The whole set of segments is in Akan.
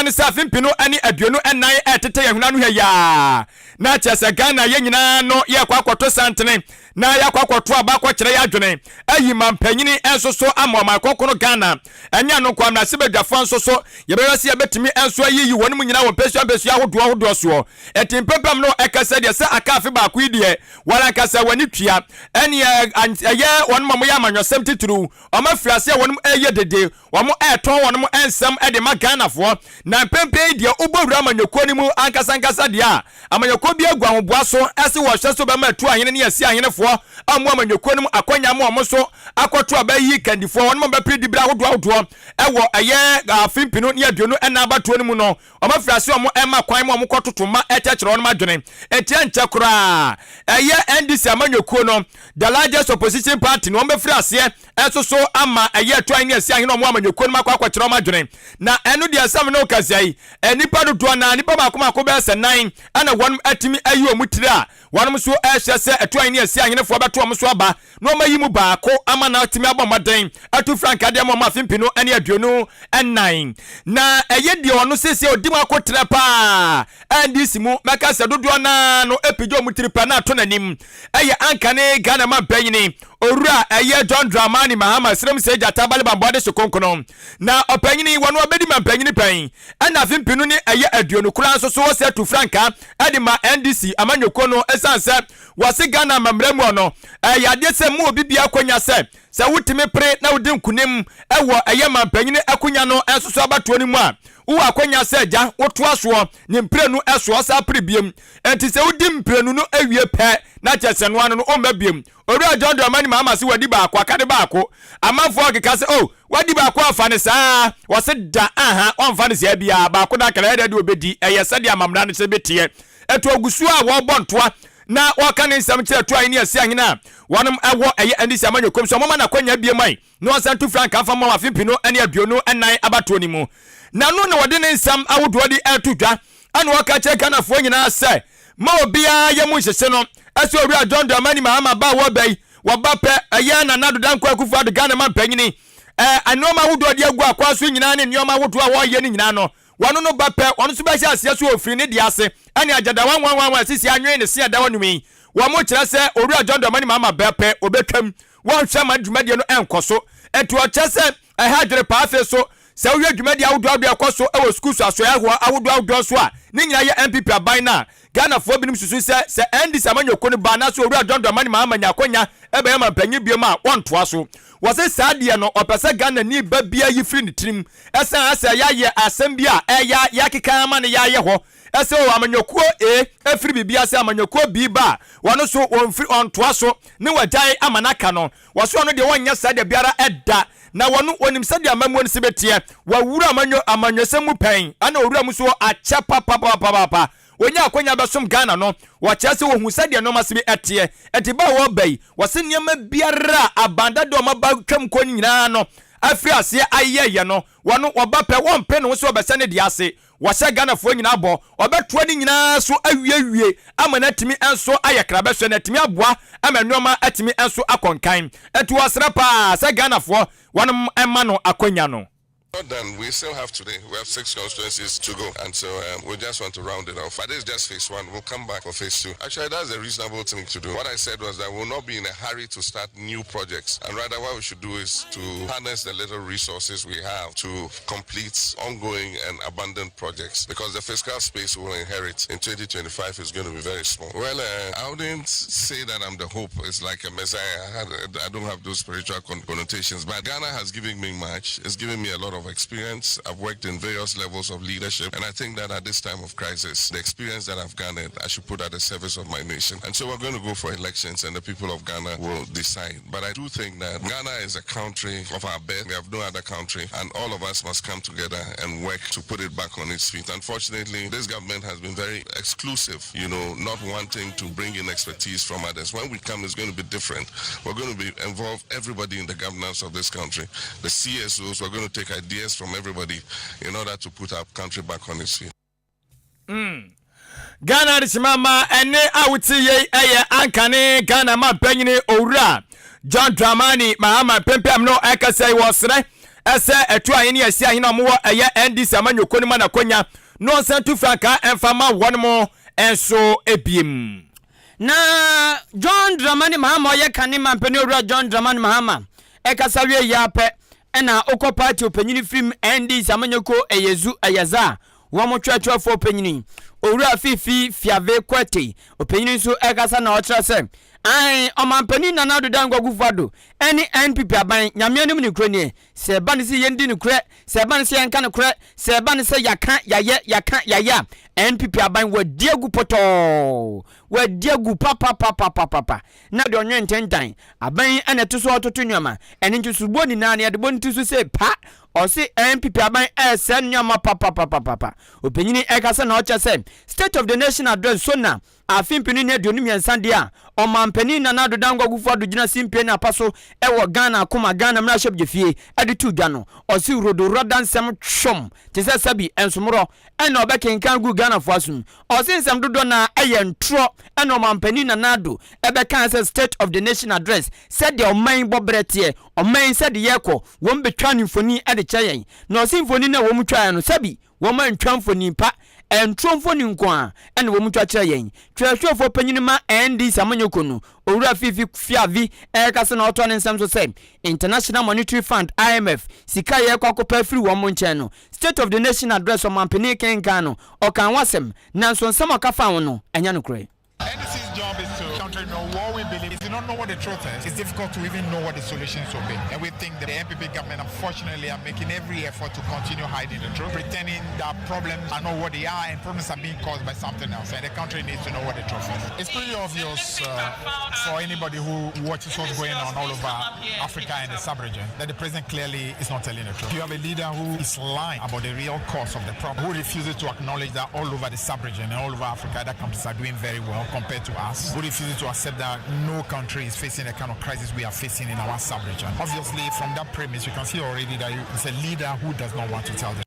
ne sɛ afe 2024 ɛretete yɛn hwene ano hwɛ yaa na kyerɛ sɛ Ghana yɛn nyinaa no yɛrekɔ akɔto santene na yɛakɔ akɔto aba akɔkyerɛ yɛn adwene ayi mampanyini nso so ama ɔman kronkron Ghana. Ɛnyɛ ɛno nko ara, mmarahyɛbadwafoɔ nso so yɛbɛhwɛ sɛ yɛbɛtumi nso ayiyi wɔn mu nyinaa wɔ mpɛsua mpɛsua ahodoɔ ahodoɔ soɔ. Enti mpempem no ɛkasa deɛ sɛ aka afe baako yi deɛ wɔn ankasa wɔn ani tua ɛneɛ ɛyɛ wɔn ma wɔyɛ amanyɔsɛm titiriw wɔn afiri aseɛ wɔn ɛyɛ dede. Wɔretɔn wɔn nsɛm de ma Ghanafoɔ. Na mpɛnpɛn yi deɛ wobɔ wura amanyɔkuo no mu ankasa ankasa deɛ a, amanyɔkuo biara gu ahoboa so se wɔhwɛ sɛ wɔbɛma atu ahene ne asi ahenefoɔ a wɔwɔ amanyɔkuo no mu akwanya ama wɔn nso akɔto aba ayi kandifoɔ, wɔn a wɔbɛpere diberɛ ahodoɔ ahodoɔ wɔ ɛyɛ afe 2024 abatoɔ no mu no. Wɔafiri aseɛ wɔn rema kwan ma wɔkɔtoto mma ɛkyɛkyerɛ wɔn adwene. Enti ɛnkyɛ koraa ɛyɛ NDC amanyɔkuo no, the largest opposition party no, wɔbɛfiri aseɛ nso so ama ɛyɛ atu ahene asi ahene a wɔwɔ amanyɔkuo no mu akɔ akɔkyerɛ wɔn adwene. Na ɛno deɛ sɛ me ne wo kasa yi, nnipa dodoɔ no ara, nnipa mmaako mmaako bɛyɛ sɛ nan na wɔn atumi ayi wɔn tiri a wɔn nso rehwɛ sɛ atu ahene asi ahenefoɔ bɛto wɔn so aba na wɔayi mu baako ama no atumi abɔ mmɔden atu frankaa de ama wɔn afe 2024. Na ɛyɛ deɛ ɔno seesei ɔdi mu akoterɛ paa NDC mu, mɛka sɛ dodoɔ no ara no apagya wɔn tiri pɛ na ato n'anim, ɛyɛ ankane Ghana mampanyini Owura ɛyɛ John Dramani Mahama Serem Sɛ Gyata Balibambɔ Adehye Konkono. Na ɔpanyini wɔn abɛdi mampanyini pɛn ɛna afe mpenu ne ɛyɛ aduonu koraa nso so wɔsɛ atu frankaa de ma NDC amanyɔkuo no ɛsiane sɛ Wɔse Ghana amammerɛ mu no, ɛyɛ adeɛ sɛ mu obi biara akwanya sɛ, sɛ wotumi pere na wodi nkunim wɔ ɛyɛ mampanyini akonya no nso so abatoɔ no mu a, wowɔ akwanya sɛ agya wotoa soɔ ne mprenu soɔ san pere biom. Enti sɛ wodi mprenu no wie pɛ na kyerɛ sɛ noa no no womma biom. Owura John Dramani Mahama se wadi baako, aka ne baako. Amanfoɔ keka sɛ oh, wadi baako a fa no saa. Wɔse da, aha, wɔmfa no saa biara, baako no aka no ɛyɛ dɛ deɛ ɔbɛdi, ɛyɛ sɛdeɛ amammerɛ no sɛ bɛteɛ. Ɛto agu so a wɔrebɔ ntoa na wɔreka ne nsɛm kyerɛ Toa ne Asia hene a wɔnom wɔ ɛyɛ NDC amanyɔkuom sɛ wɔmma no akwanya biom ai na ɔnsan ntu frankaa mfa mmɔ afe 2024 abatoɔ no mu. Na no na wɔde ne nsɛm ahodoɔ de reto dwa ɛna ɔreka kyerɛ Ghanafoɔ nyinaa sɛ ma obiara yɛ mu nhyehye no ɛsɛ Owura John Dramani Mahama ba a wɔreba yi wɔba pɛ ɛyɛ Nana Addo Dankwa Akufo Addo Ghana mampanyini ɛɛ nnoɔma ahodoɔ de agu akwan so nyinaa ne nnoɔma ahodoɔ a wɔreyɛ no nyinaa no Wɔno no ba pɛ, ɔno nso bɛhyɛ aseɛ so ɔfiri ne deɛ ase, ɛne agyada wanwanwanwan a sisi anwene ne se a ɛda hɔ nom yi. Wɔn kyerɛ sɛ Owura John Dramani Mahama bɛ pɛ, ɔbɛtwam. Wɔnhwɛ ma dwumadie no nkɔ so. Enti ɔkyerɛ sɛ ɛha adwene paa. Afei nso, sɛ wohwɛ dwumadie ahodoɔ ahodoɔ a ɛkɔ so wɔ sukuu so asoɛeɛ ahodoɔ ahodoɔ nso a, ne nyinaa yɛ NPP aban no a Ghanafoɔ binom susu sɛ, sɛ NDC amanyɔkuo no ba anaasɛ Owura John Dramani Mahama nya akwanya bɛyɛ mampanyin biom a, wɔntoa so. Wɔse saa deɛ no, ɔpɛ sɛ Ghanani ba biara yi firi ne tirim. Ɛsan asɛ yɛayɛ asɛm bi a ɛya yɛakeka ama no yɛayɛ hɔ sɛ o amanyɔkuo A firi biribi ase amanyɔkuo B ba a wɔno so wɔmfiri ɔntoa so ne wɔagyae ama no aka no. Wɔse ɔno deɛ wɔnyɛ saa da biara da na wɔno wɔnim sɛdeɛ amammuo no si bɛteɛ. Wawura amanyɔ amanyɔsɛm mu pɛn ɛna owura mu so akyɛ papapapapa. Wɔnya akwanya bɛsom Ghana no, wɔkyerɛ sɛ wɔhu sɛdeɛ nnoɔma si teɛ. Enti ba a wɔreba yi, wɔse nneɛma biara a aban dada a wɔaba twam kɔ no nyinaa no afiri aseɛ ayeyɛyɛ no, wɔno wɔba pɛ, wɔmpe ne ho sɛ wɔbɛhyɛ ne deɛ ase. Wɔhyɛ Ghanafoɔ nyinaa bɔ, wɔbɛtoa ne nyinaa so awiewie ama no atumi nso ayɛ krabɛhwɛ na atumi aboa ama nnoɔma atumi nso akɔ nkan. Enti wɔsrɛ paa sɛ Ghanafoɔ wɔnom mma no akwanya no. Not done. We still have today. We have six constituencies to go. And so um, we just want to round it off. But this is just phase one. We'll come back for phase two. Actually, that's a reasonable thing to do. What I said was that we'll not be in a hurry to start new projects. And rather, what we should do is to harness the little resources we have to complete ongoing and abandoned projects. Because the fiscal space we'll inherit in 2025 is going to be very small. Well, uh, I wouldn't say that I'm the hope. It's like a messiah. I don't have those spiritual connotations. But Ghana has given me much. It's given me a lot of experience. I've worked in various levels of leadership. And I think that at this time of crisis, the experience that I've garnered, I should put at the service of my nation. And so we're going to go for elections and the people of Ghana will decide. But I do think that Ghana is a country of our birth. We have no other country. And all of us must come together and work to put it back on its feet. Unfortunately, this government has been very exclusive, you know, not wanting to bring in expertise from others. When we come, it's going to be different. We're going to be involve everybody in the governance of this country. The CSOs, we're going to take ideas from everybody in order to put our country back on its feet. Ghana adehyema ma ɛne a wote yei ɛyɛ ankane Ghana ma mpanyini Owura John Dramani Mahama mpempem no ɛkasa yi wɔsrɛ. Sɛ ɛto ahene a ɛsi ahene a wɔwɔ ɛyɛ NDC amanyɔkuo no mu anakonya na ɔnsan tu frankaa mfa ma wɔn nso biem. Na John Dramani Mahama ɔyɛ kane mampanin Owura John Dramani Mahama ɛkasa wie yi ara pɛ ɛna ɔkɔ party ɔpanyini firim NDC amanyɔkuo ɛyɛ zu ɛyɛ za a wɔn twerɛtwerɛfoɔ panyini Owura Fifi Fiave Kwetey ɔpanyini nso ɛkasa na ɔkyerɛ sɛ ae ɔmampanin Nana Addo Dankwa Akufo-Addo ɛne NPP aban, Nyame anim nokorɛ nie, sɛ ɛba no sɛ yɛndi nokorɛ, sɛ ɛba no sɛ yɛnka nokorɛ, sɛ ɛba no sɛ yɛaka, yɛayɛ, yɛaka, yɛayɛ a, NPP aban wɔadi agu pɔtɔɔ, wɔadi agu papapapapapa, na deɛ ɔnwɛn ntentan, aban yi ɛna ɛto so ɔtoto nneɛma, ɛno nti soboɔ nyinaa no yɛde bɔ ne ti so sɛ pa, ɔse NPP aban ɛresɛe nneɛma papapapapa. Ɔpanyini ɛkasa na ɔkyɛ sɛ State of the Nation Address, SONA, Afe mpenu ne 23 deɛ a Ɔmanpanin Nana Addo Dankwa Akufo Addo gyina simpie ne apa so wɔ Ghana akoma Ghana mmarahyɛbdwafie de too dwa no, ɔse rodoroda nsɛm twom te sɛ sabi nsomorɔ na ɔbɛkenkan guu Ghanafoɔ asom. Ɔse nsɛm dodoɔ no ara yɛ ntorɔ na Ɔmanpanin Nana Addo bɛkaa sɛ State of the Nation Address sɛdeɛ ɔman yi bɔberɛ teɛ, ɔman yi sɛdeɛ yɛrekɔ, wɔn bɛtwa no mfoni de kyerɛ yɛn. Na ɔse mfoni no a wɔn twaeɛ no sɛbi Wɔantwa mfoni pa, ntoro mfoni nko ara na wɔtwa kyerɛɛ yɛn. Twerɛtwerɛfoɔ panyin ma NDC amanyɔkuo no, Owura Fiifi Fiavi rekasa na ɔtoa ne nsɛm so sɛ, International Monetary Fund, IMF, sika a yɛrekɔ akɔpɛ afiri wɔn nkyɛn no, State of the Nation Address ɔmanpanin kenkan no, ɔkaa ho asɛm, nanso nsɛm a ɔka faa ho no, ɛnyɛ nokorɛ. NDC's job is to country know what we believe. If you don't know what the truth is, it's difficult to even know what the solutions will be. And we think the NPP government, unfortunately, are making every effort to continue hiding the truth, pretending that problems are not what they are and problems are being caused by something else. And the country needs to know what the truth is. It's pretty obvious for anybody who watches what's going on all over Africa and the sub-region that the president clearly is not telling the truth. You have a leader who is lying about the real cause of the problem, who refuses to acknowledge that all over the sub-region and all over Africa, other countries are doing very well compared to us, who refuses to accept that no country is facing the kind of crisis we are facing in our sub-region. Obviously, from that premise, you can see already that it's a leader who does not want to tell the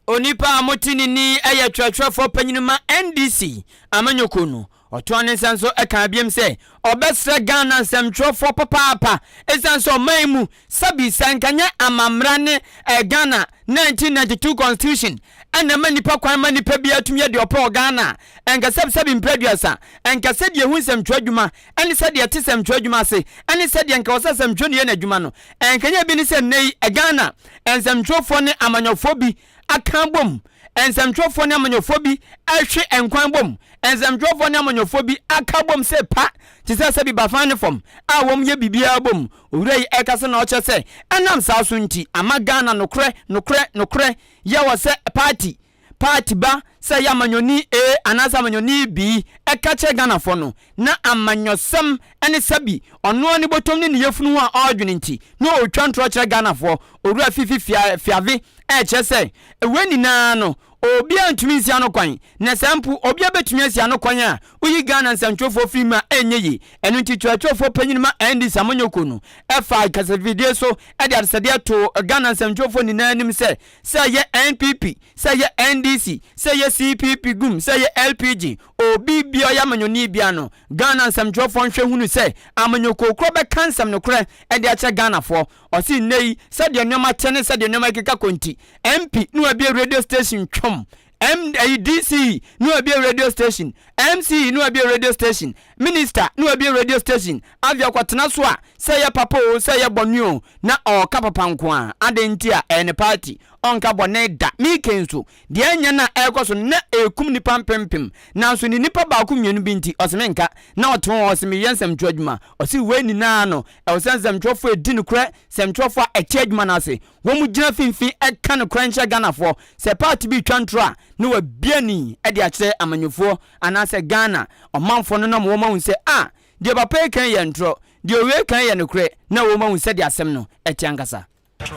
Onipa a mote ne nne yi yɛ twerɛtwerɛfoɔ panyin ma NDC amanyɔkuo no. Ɔtoa ne nsa nso kaa biom sɛ ɔbɛsrɛ Ghana nsɛmtwerɛfoɔ papaapa ɛsiane sɛ ɔman yi mu sɛbi sɛ anka nyɛ amammra ne Ghana 1992 constitution na ɛma nnipa kwan ma nnipa biara tumi yɛ deɛ ɔpɛ wɔ Ghana a, anka sɛbisɛbi mprɛ aduasa, anka sɛdeɛ ɛhu nsɛmtwerɛ adwuma ne sɛdeɛ ɛte sɛmtwerɛ adwuma ase ne sɛdeɛ anka ɔsɛ sɛmtwerɛni yɛ n'adwuma no, anka nyɛ bi ne sɛ nnɛ yi Ghana nsɛmtwerɛfoɔ ne amanyɔfoɔ bi aka abom, nsɛmtwerɛfoɔ ne amanyɔfoɔ bi rehwe nkwan bom, nsɛmtwerɛfoɔ ne amanyɔfoɔ bi aka abom sɛ pa te sɛ sɛbi bafan ne fam a wɔn yɛ biribiara bom. Owura yi ɛkasa na ɔkyerɛ sɛ ɛnam saa so nti ama Ghana nokorɛ, nokorɛ, nokorɛ yɛ wɔ sɛ party, party ba sɛ ɛyɛ amanyɔni A anaasɛ amanyɔni B ɛka kyerɛ Ghanafoɔ no na amanyɔsɛm ɛne sɛbi ɔno ara ne bɔtɔm ne ne yafunu ho a ɔredwene nti na ɔretwa ntorɔ kyerɛ Ghanafoɔ. Owura Fifi Fiavi ɛrekyerɛ sɛ wei nyinaa no obiara ntumi nsi ano kwan na sɛ mpo obiara bɛtumi asi ano kwan a woyi Ghana nsɛntwerɛfoɔ firi mu a ɛnyɛ yie. Ɛno nti twerɛtwerɛfoɔ panyin ma NDC amanyɔkuo no faa kasafidie so de adesɛdeɛ too Ghana nsɛntwerɛfoɔ nyinaa anim sɛ sɛ ɛyɛ NPP, sɛ ɛyɛ NDC, sɛ ɛyɛ CPP gum, sɛ ɛyɛ LPG, obi biara ɔyɛ amanyɔni biara no, Ghana nsɛmtwerɛfoɔ nhwɛ hunu sɛ amanyɔkuo korɔ bɛka nsɛm nokorɛ de akyerɛ Ghanafoɔ. Ɔse nnɛ yi sɛdeɛ nnoɔma teɛ ne sɛdeɛ nnoɔma rekeka kɔ nti, MP ne wabue radio station twom, M ɛyi DC ne wabue radio station, MC ne wabue radio station, Minister ne wabue radio station, afei ɔkɔtena so a sɛ ɛyɛ papa oo sɛ ɛyɛ bɔne oo na ɔɔka papa nko ara, adɛn nti a ɛyɛ ne party, ɔnka bɔne da. Mike nso, deɛ ɛnyɛ no a ɛrekɔ so no na ɛrekum nnipa mpempem, nanso ne nnipa baako mmienu bi nti ɔse menka, na ɔte hɔ ɔse meyɛ nsɛmtwerɛ adwuma, ɔse wei nyinaa no ɛwɔ sɛ nsɛmtwerɛfoɔ ɛdi nokorɛ, sɛmtwerɛfoɔ a ɛte adwuma no ase, wɔn gyina finfin ɛka nokorɛ nkyerɛ Ghanafoɔ, sɛ party bi retwa ntorɔ a na wabue ani de akyerɛ amanyɔfoɔ anaasɛ Ghana ɔmanfoɔ no na wɔn ahu sɛ ah deɛ papa yi kan yɛ ntorɔ, deɛ owei kan yɛ nokorɛ na wɔn ahu sɛdeɛ asɛm no ɛte ankasa.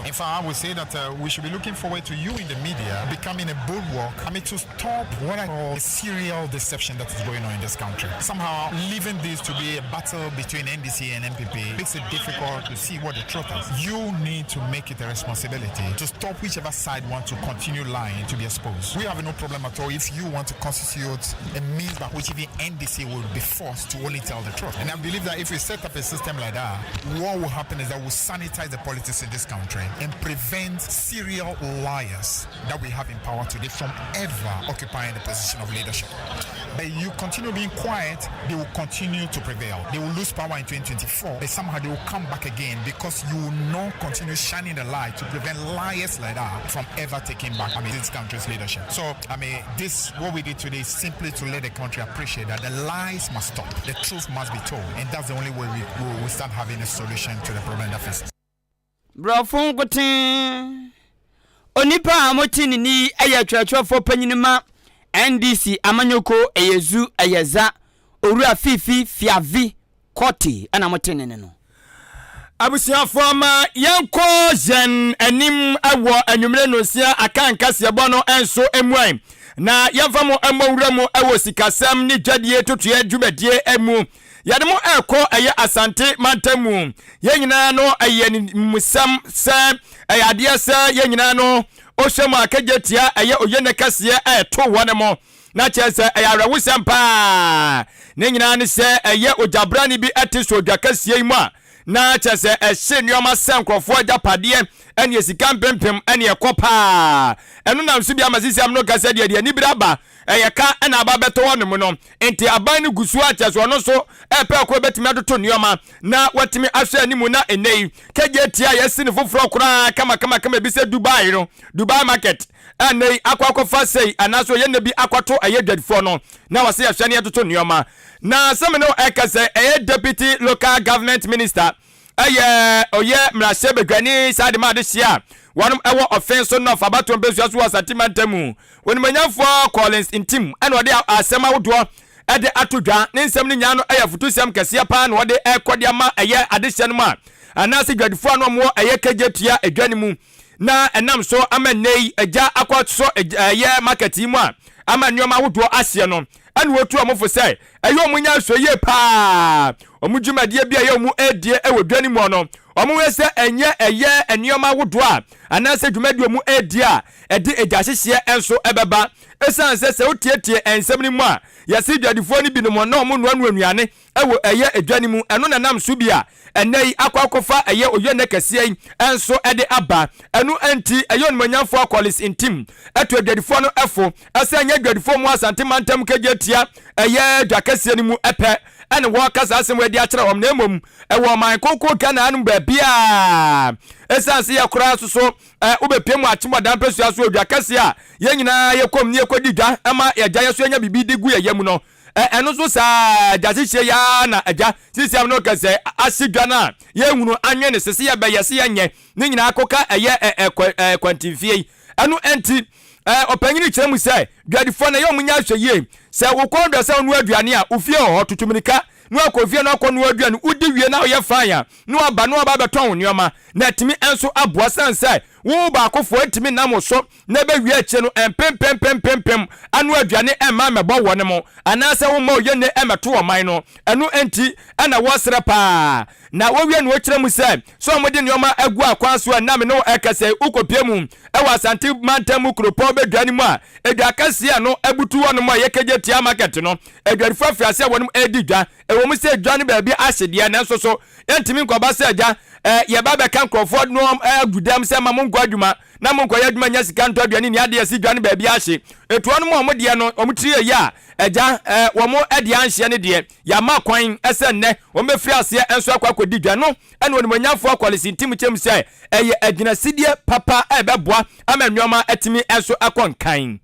In fact, I would say that we should be looking forward to you in the media becoming a bulwark, I mean, to stop what I call a serial deception that is going on in this country. Somehow, leaving this to be a battle between NDC and NPP makes it difficult to see what the truth is. You need to make it a responsibility to stop whichever side wants to continue lying to be exposed. We have no problem at all if you want to constitute a means by which even NDC will be forced to only tell the truth. And I believe that if we set up a system like that, what will happen is that we'll sanitize the politics in this country. country and prevent serial liars that we have in power today from ever occupying the position of leadership. But you continue being quiet, they will continue to prevail. They will lose power in 2024, but somehow they will come back again because you will not continue shining the light to prevent liars like that from ever taking back, I mean, this country's leadership. So, I mean, this, what we did today is simply to let the country appreciate that the lies must stop, the truth must be told, and that's the only way we, we, start having a solution to the problem that faces. Borɔfo nkotsee. Onipa a wɔte ne nne yi yɛ kyerɛkyerɛfoɔ panyin ma NDC amanyɔkuo ɛyɛ zu ɛyɛ za Owura Fifi Fiavi Kortey ɛna mote ne nne no. Abusuafoɔ ma yɛnkɔ yɛn anim wɔ anwummere nonsia aka nkaseɛbɔ no nso mu ɛ, na yɛmfa mo mmɔ wura mu wɔ sikasɛm ne dwadie totoeɛ dwumadie mu. Yɛde mo ɛrekɔ ɛyɛ Asante mantam mu. Yɛn nyinaa no ɛyɛ nimusɛm sɛ ɛyɛ adeɛ sɛ yɛn nyinaa no ɔhyɛ mu akagye tia ɛyɛ oyene kɛseɛ ɛɛto wɔn mo. Na kyerɛ sɛ ɛyɛ awerɛhosɛm paa. Ne nyinaa ne sɛ ɛyɛ ogyabrane bi ɛte so odwa kɛseɛ yi mu a na kyerɛ sɛ ɛhye nneɛma sɛ nkurɔfoɔ agyapadeɛ ɛne sika mpempem ɛne ɛkɔ paa. Ɛno nam so bi ama sisi am no kasa deɛ deɛ anibere aba ɛyɛ ka ɛna aba bɛtɔ hɔ nom no nti aban no gu so a kyerɛ sɛ ɔno nso ɛpɛ ɛkɔ bɛtumi atoto nneɛma na watumi ahwɛ anim na ɛnɛ yi kɛgye tia a yɛasi no foforɔ koraa kama kama kama bi sɛ Dubai no Dubai market ɛnɛ yi akɔ akɔfa sei anaasɛ ɔyɛ nna bi akɔto ɛyɛ dwadifoɔ no na wɔsɛ yɛhwɛ ne yɛtoto nneɛma na sɛme no ɛka sɛ ɛyɛ deputy local government minister ɛyɛ ɔyɛ mmarahyɛ badwani saa de ma adehyeɛ a wɔnom ɛwɔ ɔfen so nɔf abatoɔ mpɛsua so wɔ Asante mantam mu onimanyamfoɔ Collins Ntim ɛna ɔde asɛm ahodoɔ ɛde ato dwa ne nsɛm no nyinaa no ɛyɛ afutusɛm kɛseɛ paa na ɔde ɛkɔ de ama ɛyɛ adehyeɛ no mu a anaasɛ dwadifoɔ a na wɔwɔ ɛyɛ kagye tua adwa no mu na ɛnam so ama nnɛ yi agya akɔsɔ ɛyɛ market yi mu a ama nneɛma ahodoɔ ahyeɛ no ɛna wɔtu wɔn fo sɛ ɛyɛ wɔn nya ahwɛ yie paa wɔn dwumadie bi a ɛyɛ wɔn ɛredie ɛwɔ dwa no mu no wɔn hwɛ sɛ ɛnyɛ ɛyɛ nneɛma ahodoɔ a anaasɛ dwumadie wɔn ɛredie a ɛde egya hyehyeɛ nso ɛbɛba ɛsiane sɛ sɛ wotietie nsɛm no mu a yɛse dwadifoɔ no binom na wɔn noanoa nnuane wɔ ɛyɛ edwa no mu, ɛno na ɛnam so bi a ɛnnɛ yi akɔ akɔfa ɛyɛ oyɛnnɛ kɛseɛ yi nso de aba. Ɛno nti ɛyɛ Onimuonyamfoɔ Collins Ntim to adwadifoɔ no fo sɛ ɛnyɛ adwadifoɔ mu Asante mantam kagye tia ɛyɛ dwa kɛseɛ no mu pɛ ɛna wɔreka saa asɛm adi akyerɛ wɔn na mmom ɛwɔ ɔman kronkron Ghana hanom baabiara. Ɛsiane sɛ yɛ koraa nso so wobɛpie mu akyemɔda mpɛsua so odwa kɛseɛ a yɛn nyinaa yɛkɔm ne yɛkɔdi dwa ma yɛgya yɛ so yɛnya biribi de gu yɛn yam no, Ɛ ɛno nso saa ara, agya hyehyɛ yi ara na agya sisi am no kɛ sɛ ahye dwa no a yɛnhunu anwene ne sese yɛbɛyɛ se yɛnyɛ ne nyinaa kɔka ɛyɛ ɛ ɛ kɔ ɛ kwantinfie yi. Ɛno nti ɛ ɔpanyini kyerɛ mu sɛ dwadifoɔ no ɛyɛ wɔn nya ahwɛ yie. Sɛ wo kɔn dɔ sɛ wonoa aduane a, wo fie wɔ hɔ, tutu mirika na wakɔ fie na wakɔ noa aduane, wodi wie na woyɛ fine a, na waba na waba abɛtɔn wo nneɛma na atumi nso aboa sane sɛ wo baakofoɔ ntumi nnam wo so na ɛbɛwie akyire no mpempempempempem ano aduane mma mmɛbɔ wɔn mo anaasɛ womma oyenne mmɛto ɔman no. Ɛno nti na wɔsrɛ paa. Na wɔwie no wɔkyerɛ mu sɛ, sɛ wɔde nneɛma agu akwan so a na me ne wo ɛkasa yi, wokɔpue mu wɔ Asante mantam mu kuropɔn bɛdwa no mu a, edwa kɛseɛ no abutu hɔnom a ɛyɛ Kejetia market no, adwadifoɔ afiri aseɛ a wɔnom redi dwa. Ɛwɔ mu sɛ dwa no baabi ahye deɛ, nanso so ɛntumi nkɔba sɛ agya yɛba bɛka nkurɔfoɔ nom agu dɛm sɛ mma monkɔ adwuma na monkɔyɛ adwuma nya sika ntɔ aduane nni adeɛ si dwa no baabi ahye. Ɛtoɔ no mu wɔn deɛ no wɔn tiri yɛ yie a, agya wɔn deɛ anhyeɛ no deɛ yɛama kwan sɛ nnɛ wɔn bɛfiri aseɛ nso akɔ akɔdi dwa no ɛna onimuonyamfoɔ Collins Ntim kyerɛ mu sɛ ɛyɛ agyinasidie papa a ɛbɛboa ama nneɛma atumi nso akɔ nkan.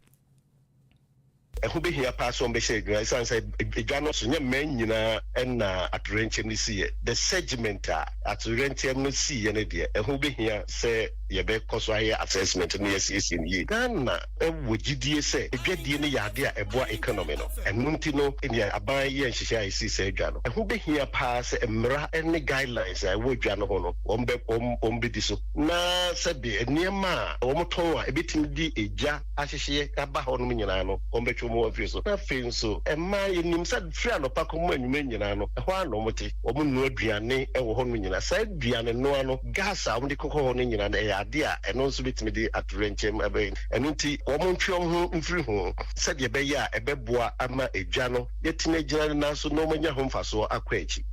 Ɛho behia paa sɛ wɔbɛhyɛ agyina esiane sɛ edwa no so nyɛ mmɛn nyinaa na atoyerɛnkyɛm no siiɛ. The segment a atoyerɛnkyɛm no siiɛ no deɛ, ɛho behia sɛ yɛbɛkɔ so ayɛ assessment na yɛasiesie no yie. Ghana wɔ gyidie sɛ dwadie no yɛ adeɛ a ɛboa economy no. Ɛno nti no nea aban yɛɛ nhyehyɛe a ɛsii saa dwa no. Ɛho behia paa sɛ mmara ne guidelines a ɛwɔ dwa no ho no wɔbɛ wɔbɛdi so na sɛbe nneɛma a wɔtɔn a ɛbɛtumi de egya ahyehyeɛ aba hɔ nom nyinaa no, wɔbɛtwe wɔn afiri so. Na afei nso, mmaa, yɛnim sɛ firi anɔpa kɔm anwummerɛ nyinaa no, ɛhɔ ara na wɔte. Wɔnoa aduane wɔ hɔ nom nyinaa. Saa aduane noa no, gas a wɔde kɔkɔ hɔ no nyinaa no, ɛyɛ adeɛ a ɛno nso bɛtumi de atoyerɛnkyɛm aba. Ɛno nti, wɔntwe wɔn ho mfiri ho sɛdeɛ ɛbɛyɛ a ɛbɛboa ama edwa no atumi agyina ne nan so na wɔanya ho mfasoɔ akɔ akyi.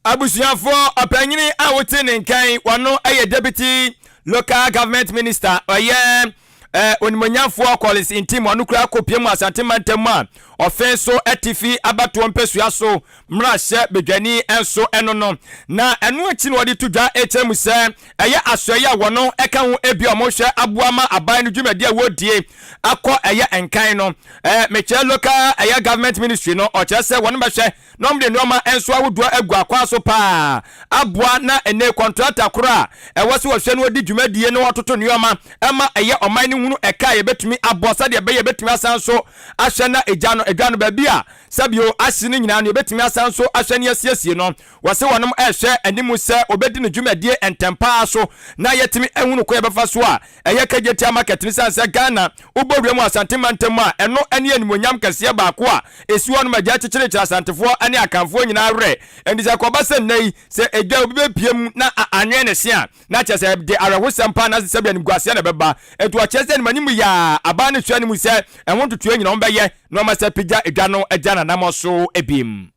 Abusuafoɔ, ɔpanyini a wote ne nka yi, ɔno yɛ Deputy Local Government Minister, ɔyɛ eh, Onimuonyamfoɔ Collins Ntim, ɔno kura kɔpie mu Asante mantam mu a ɔfe so atifi abatoɔ mpɛsua so mmarahyɛ badwani nso ɛno no. Na ɛno akyi na ɔde to dwa kyerɛ mu sɛ ɛyɛ asoɛeɛ a wɔno ɛka ho ebi a wɔhwɛ aboa ma aban no dwumadi a wɔredie akɔ ɛyɛ nkan no. Eh, mekyerɛ local ɛyɛ government ministry no, ɔkyerɛ sɛ wɔn bɛhwɛ na wɔde nneɛma nso ahodoɔ agu akwan so paa aboa na ɛnɛ kɔntrata koro a ɛwɔ sɛ wɔhwɛ no wɔdi dwumadie na wɔtoto nneɛma ɛma ɛyɛ ɔman no hunu ɛka a yɛbɛtumi abɔ sɛdeɛ ɛbɛyɛ yɛbɛtumi asan so ahwɛ na egya no edwa no baabi a sɛbio ahye no nyinaa no yɛbɛtumi asan so ahwɛ ne asiesie no. Wɔse wɔnom ɛrehwɛ anim sɛ wɔbɛdi no dwumadie ntɛm paa so na yɛatumi ahunu kwan yɛbɛfa so a ɛyɛ Kejetia Market no sane sɛ Ghana wobɔ wura mu Asante mantam mu a ɛno ne animuonyam kɛseɛ baako a ɛsi hɔ nom agya kyekyerekyere Asantefoɔ ne Akanfoɔ nyinaa werɛ. Enti sɛ ɛkɔba sɛ nnɛ yi sɛ edwa obi bɛpue mu na anwɛn ne se a na kyerɛ sɛ ɛde awerɛhosɛm paa anaasɛ sɛbi animguaseɛ na ɛbɛba. Enti wɔkyerɛ sɛ animanim yɛ a aban no sua no mu sɛ ɛho ntotoeɛ nyinaa wɔbɛyɛ na wɔama sɛ pagya edwa no agya n'anammɔn so biem.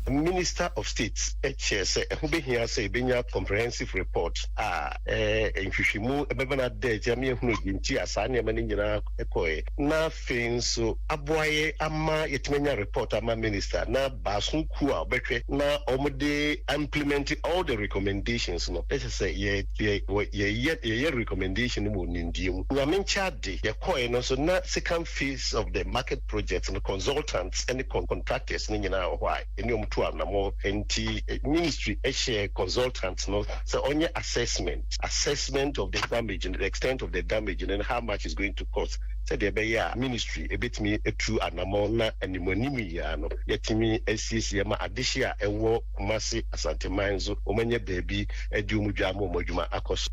Minister of State kyerɛ sɛ ɛho behia sɛ yebenya comprehensive report a nhwehwɛmu bɛma no ada adi ama yɛahunu deɛ nti a saa nneɛma no nyinaa kɔeɛ, na afei nso aboa yɛn ama yɛatumi anya report ama Minister na baason kuo a wɔbɛhwɛ na wɔde a-implement all the recommendations no. Ɛsɛ sɛ yɛyɛ yɛyɛ recommendation no wɔ nimdeɛ mu. Nyame nkyɛ ade, yɛkɔeɛ no nso na second phase of the market project no consultants ne contractors no nyinaa wɔ hɔ a yɛne wɔn tu anamɔ nti ministry hyɛɛ consultant no sɛ ɔnyɛ assessment, assessment of the damage no, the extent of the damage no and how much it's going to cost sɛdeɛ ɛbɛyɛ a ministry bɛtumi atu anamɔ na animuanim yi ara no yɛatumi asiesie ama adehye a ɛwɔ Kumasi Asanteman nso wɔanya baabi de wɔn dwa ama wɔn adwuma akɔ so.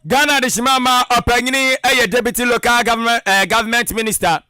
Ghana Adehyema ma ɔpanyini yɛ Deputy Local Government, eh, Government Minister.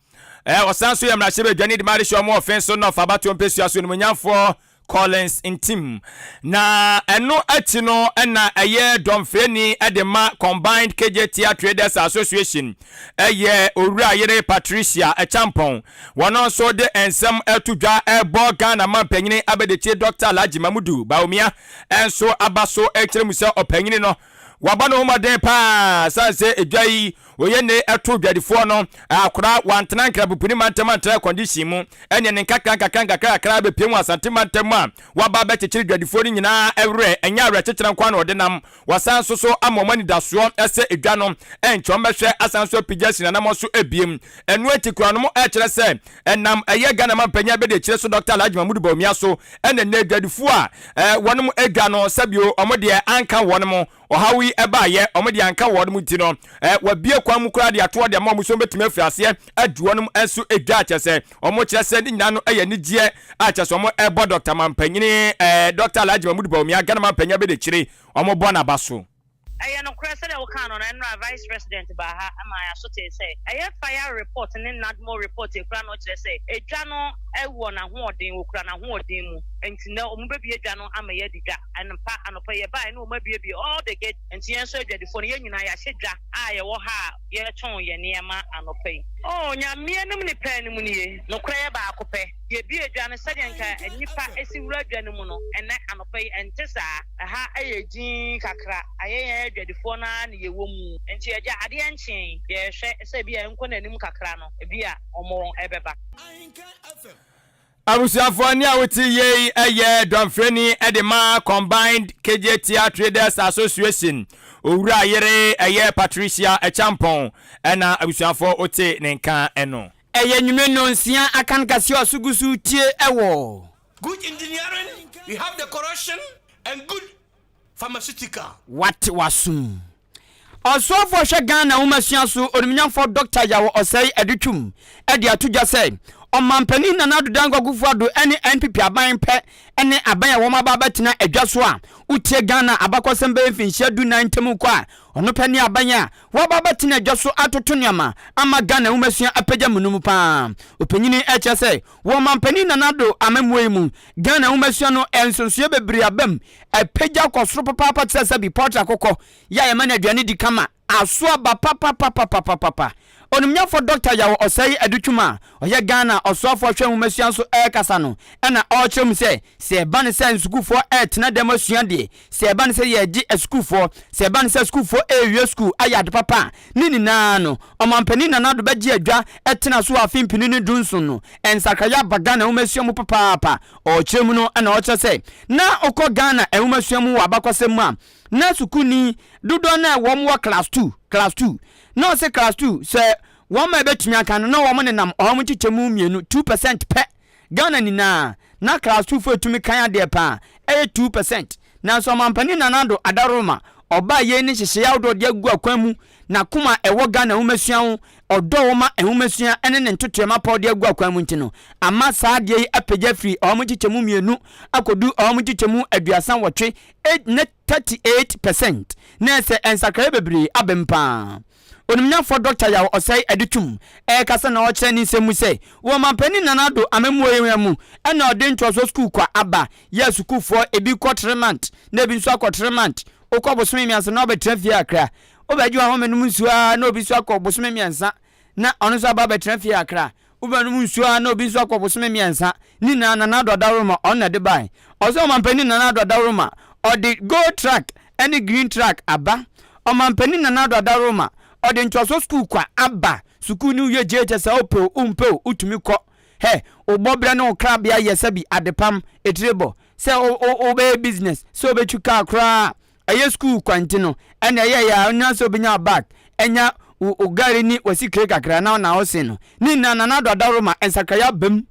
Eh, ɔsan so yɛ mmarahyɛbadwani de ma adehyɛ ɔmo ɔfen so North abatoɔ mpesua so onimuonyamfoɔ Collins Ntim. Na ɛno akyi no na ɛyɛ dɔmfrɛni de ma Combined Kejetia Traders Association ɛyɛ Owura Yere Patricia Acheampong. Wɔn nso de nsɛm ɛto dwa ɛbɔ Ghana mampanyini abadiakyire Dr. Alhaji Mamudu Bawumia nso aba so ɛkyerɛ mu sɛ ɔpanyini no Wabɔ ne ho mmɔden paa sane sɛ edwa yi oyɛ ne ɛto dwadifoɔ no akora wantena Nkrabopuni mantam antra condition mu ɛneɛ ne nkakra nkakra nkakra kakra abɛpue mu Asante mantam a waba abɛkyekyere dwadifoɔ no nyinaa werɛ ɛnyɛ awerɛkyekyerɛ nko ara na ɔde nam wasan nso so ama wɔn anidasoɔ sɛ edwa no ɛnkyɛ wɔn bɛhwɛ asan nso apigya asi n'anamɔ so ebiem ɛno akyi koraa no mo ɛkyerɛ sɛ ɛnam ɛyɛ Ghana mampanyin abɛdiakyire so Dɔkta Alhaji Mahmudu Bawumia so ɛna nnɛ adwadifoɔ a wɔnom adwa no sɛbio wɔn deɛ anka wɔnom ɔhaw yi ɛbaayɛ wɔn deɛ anka wɔnom nti no wɔabue kwan mu koraa de atoɔ de ama wɔn so wɔbɛtumi afiri aseɛ adi wɔnom nso dwa kyɛ sɛ wɔn kyerɛ sɛ ne nyinaa no ɛyɛ anigyeɛ a kyɛ sɛ wɔn ɛbɔ Dɔkta mampanyini Dɔkta Alhaji Mahmudu Bawumia Ghana mampanyin abɛdiakyire wɔn bɔ n'aba so. Ɛyɛ nokorɛ sɛdeɛ wokaa no no, ɛnnora Vice President baa ha maa yɛn aso tee sɛ ɛyɛ fire report ne NADMO report ekura no kyerɛ sɛ edwa no wɔ n'ahoɔden, wɔkura n'ahoɔden mu, nti nnɛ wɔbɛbue dwa no ama yɛadi dwa. Ampa, anɔpa yi yɛbaeɛ na wɔabuebue all the gate, nti yɛn nso adwadifoɔ no yɛn nyinaa yɛahyɛ dwa a yɛwɔ ha a yɛretɔn yɛn nneɛma anɔpa yi. Oh, Nyame anim ne pɛ anim nie, nokorɛ yɛ baako pɛ. Yɛbue dwa no sɛdeɛ nka nnipa si wura dwa no mu no, ɛnnɛ anɔpa yi ɛnte saa. Ɛha yɛ dinn kakra, ayɛ yɛn adwadifoɔ no ara na yɛwɔ mu. Nti agya, adeɛ nkyee, yɛrehwɛ sɛ ebia ɛnkɔ n'anim kakra no, ebia wɔbɛba. Abusuafoɔ nea wote yei yɛ dɔmfrɛni de ma Combined Kejetia Traders Association Owura yere ɛyɛ Patricia Acheampong ɛna abusuafoɔ wote ne nka no. Ɛyɛ anwummere nnɔnsia akan kaseɛ a ɔso gu so retie wɔ. Good engineering, we have the corrosion and good pharmaceutical. Wate w'asom. Ɔsoafoɔ a ɔhwɛ Ghana nwomasua so, Onimnyamfoɔ Dɔkta Yaw Osei Adutwum de ato dwa sɛ, Ɔmanpanin Nana Addo Dankwa Akufo-Addo ne NPP aban pɛ ne aban a wɔn aba abɛtena adwa so a wotie Ghana abakɔsɛm bɛyɛ mfinhyia du-nan ntam kɔ a, ɔno pɛ ne aban a wɔaba abɛtena adwa so atoto nneɛma ama Ghana nwomasua apagya mu no mu pa ara. Ɔpanyin yi kyerɛ sɛ, Wɔ Ɔmanpanin Nana Addo amammuo yi mu, Ghana nwomasua no nsonsoeɛ bebree aba mu, apagya kɔ soro papaapa te sɛ sɛbi pɔltre akokɔ yi a yɛma no aduane di kama, aso aba papapapapapapa. Onimnyafo Dɔkta Yaw Osei Adutwum a ɔyɛ Ghana ɔsoafoɔ hwɛ nwomasua so rekasa no na ɔrekyerɛ mu sɛ, sɛ ɛba no sɛ nsukuufoɔ retena dɛm asua deɛ, sɛ ɛba no sɛ yɛregye asukuufoɔ, sɛ ɛba no sɛ asukuufoɔ rewie sukuu ayɛ ade papa a, ne nyinaa no, Ɔmanpanin Nana Addo bɛgye adwa tena so wɔ afe mpenu ne dunson no. Nsakraeɛ aba Ghana nwomasua mu papaapa. Ɔrekyerɛ mu no na ɔkyerɛ sɛ, na wokɔ Ghana nwomasua mu wɔ abakɔsɛm mu a, na sukuuni dodoɔ no a wɔn wɔ class two, class two, na ɔse class two sɛ wɔn ma ɛbɛtumi aka no na wɔn nenam ɔha mu nkyekyɛmu mmienu, 2% pɛ, Ghana nyinaa na class two foɔ ɛtumi kan adeɛ paa ɛyɛ 2%, nanso ɔmanpanin Nana Addo Adaworoma ɔbaa yei ne nhyehyɛeɛ ahodoɔ ɔde agu akwan mu, n'akoma a ɛwɔ Ghana nwomasua ho, ɔdɔ a ɔwɔ ma nwomasua ne ne ntotoeɛ mapa a ɔde agu akwan mu nti no, ama saa adeɛ yi apagya afiri ɔha mu nkyekyɛmu mmienu akɔdu ɔha mu nkyekyɛmu 38, ne 38%, na ɛsɛ nsakraeɛ bebree abam paa. Onimnyafoɔ Dɔkta Yaw Osei Adutwum rekasa na ɔrekyerɛ ne nsɛm mu sɛ, wɔ Ɔmanpanin Nana Addo amammuo yi mu na ɔde ntoasoɔ sukuu kwa aba yɛ asukuufoɔ ebi kɔ three month na ebi nso akɔ three month, wokɔ bosome mmiɛnsa na wabɛtena fie kakra, wobɛgye w'ahome nom nsuo ara na obi nso akɔ bosome mmiɛnsa na ɔno nso aba abɛtena fie kakra, Wobɛnom nsuo ara na obi nso akɔ bosome mmiɛnsa. Ne nyinaa Nana Addo Adaworoma ɔno na ɛde bae. Ɔsɛ Ɔmanpanin Nana Addo Adaworoma ɔde Gold Track ne Green Track aba. Ɔmanpanin Nana Addo Adaworoma ɔde ntoasoɔ sukuu kwa aba. Sukuu no wie JHS a wopɛ o wompɛ o wotumi kɔ. Hɛ, wo bɔberɛ ne wo krabea yɛ sɛbi adepam, etirebɔ, sɛ wobɛyɛ business, sɛ wobɛtwi kaa koraa Ɛyɛ sukuu kwa nti no ɛna ɛyɛ yɛ a onya sɛ obenya bag anya wo gari ne wasikire kakra na na ɔsen no ne nyinaa Nana Addo Adaworoma nsakraeɛ aba mu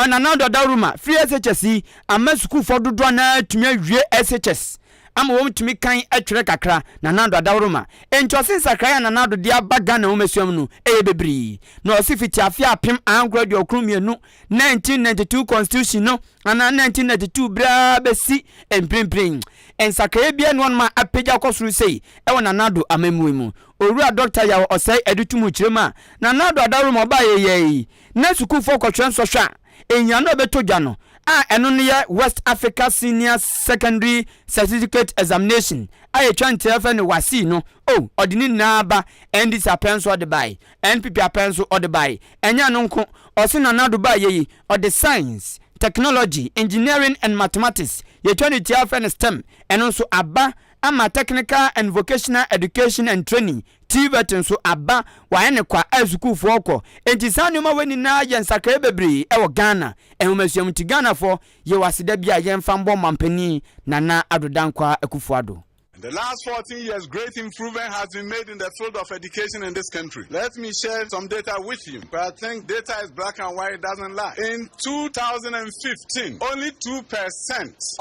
Nana Addo Adaworoma free SHS yi ama sukuufoɔ dodoɔ no ara atumi awie SHS ama wɔn tumi kan twerɛ kakra Nana Addo Adaworoma enti ɔse nsakraeɛ a Nana Addo de aba Ghana nwomasua mu no ɛyɛ bebree na ɔse fiti afe 1992 1992 constitution no anaa 1992 berɛ ara bɛsi mprempren Nsakraeɛ biara nni hɔnom a apagya kɔ soro sei wɔ Nana Addo amammui mu. Owura Dɔkta Yaw Osei Adutumu kyerɛ mu a, Nana Addo adaworoma ɔbaeɛ yɛɛ yi, na sukuufoɔ kɔtwerɛ nsɔhwɛ a ɛhia na ɔbɛtɔ dwa no a ɛno no yɛ West Africa Senior Secondary Certificate Examination a yɛtwa ntiaa frɛ no WASSCE no, oh, ɔde ne nyinaa ba, NDC apɛ nso ɔde bae, NPP apɛ nso ɔde bae. Ɛnyɛ ɛno nko, ɔse Nana Addo baeɛ yi, ɔde Science, Technology, Engineering and Mathematics, yɛtwa no tiaa frɛ no STEM, ɛno nso aba ama Technical and Vocational Education and Training, TVET, nso aba, wɔayɛ no kwa a sukuufoɔ kɔ. Enti saa nneɛma wei nyinaa yɛ nsakraeɛ bebree wɔ Ghana nhomasua mu. Nti Ghanafoɔ, yɛwɔ aseda bi a yɛmfa mbɔ Ɔmanpanin Nana Addo Dankwa Akufo-Addo. In the last 14 years, great improvement has been made in the field of education in this country. Let me share some data with you. But I think data is black and white, it doesn't lie. In 2015, only 2%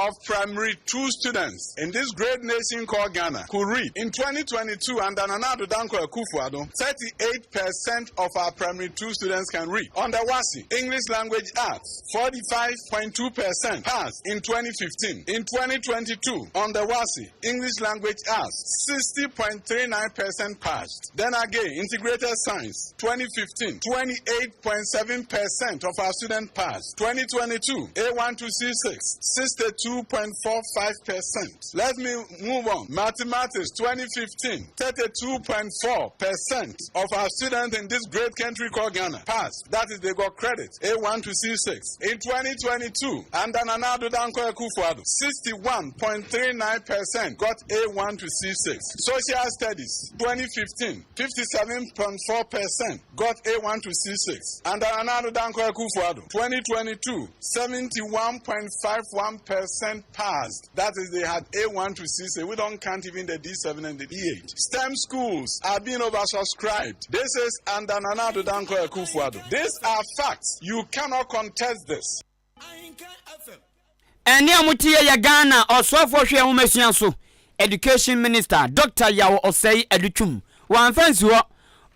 of primary two students in this great nation called Ghana could read. In 2022, under Nana Addo Dankwa Akufo-Addo, 38% of our primary two students can read. On the WASSCE, English Language Arts, 45.2% passed in 2015. In 2022, on the WASSCE, English Language Arts, 60.39% passed. Then again, Integrated Science, 2015, 28.7% of our students passed. 2022, A1 to C6, 62.45%. Let me move on. Mathematics, 2015, 32.4% of our students in this great country called Ghana passed. That is, they got credit, A1 to C6. In 2022, under Nana Addo Dankwa Akufo-Addo, 61.39% got A1 to C6. Social Studies, 2015, 57.4% got A1 to C6. Under Nana Addo Dankwa Akufo-Addo, 2022, 71.51% passed. That is, they had A1 to C6. We don't count even the D7 and the D8. STEM schools are being oversubscribed. This is under Nana Addo Dankwa Akufo-Addo. These are facts. You cannot contest this. Ɛnne a mote yɛ yɛ Ghana Ɔsoafoɔ Hwɛ Nwomasua So, Education Minister, Dɔkta Yaw Osei Adutwum. Wamfa ansi hɔ.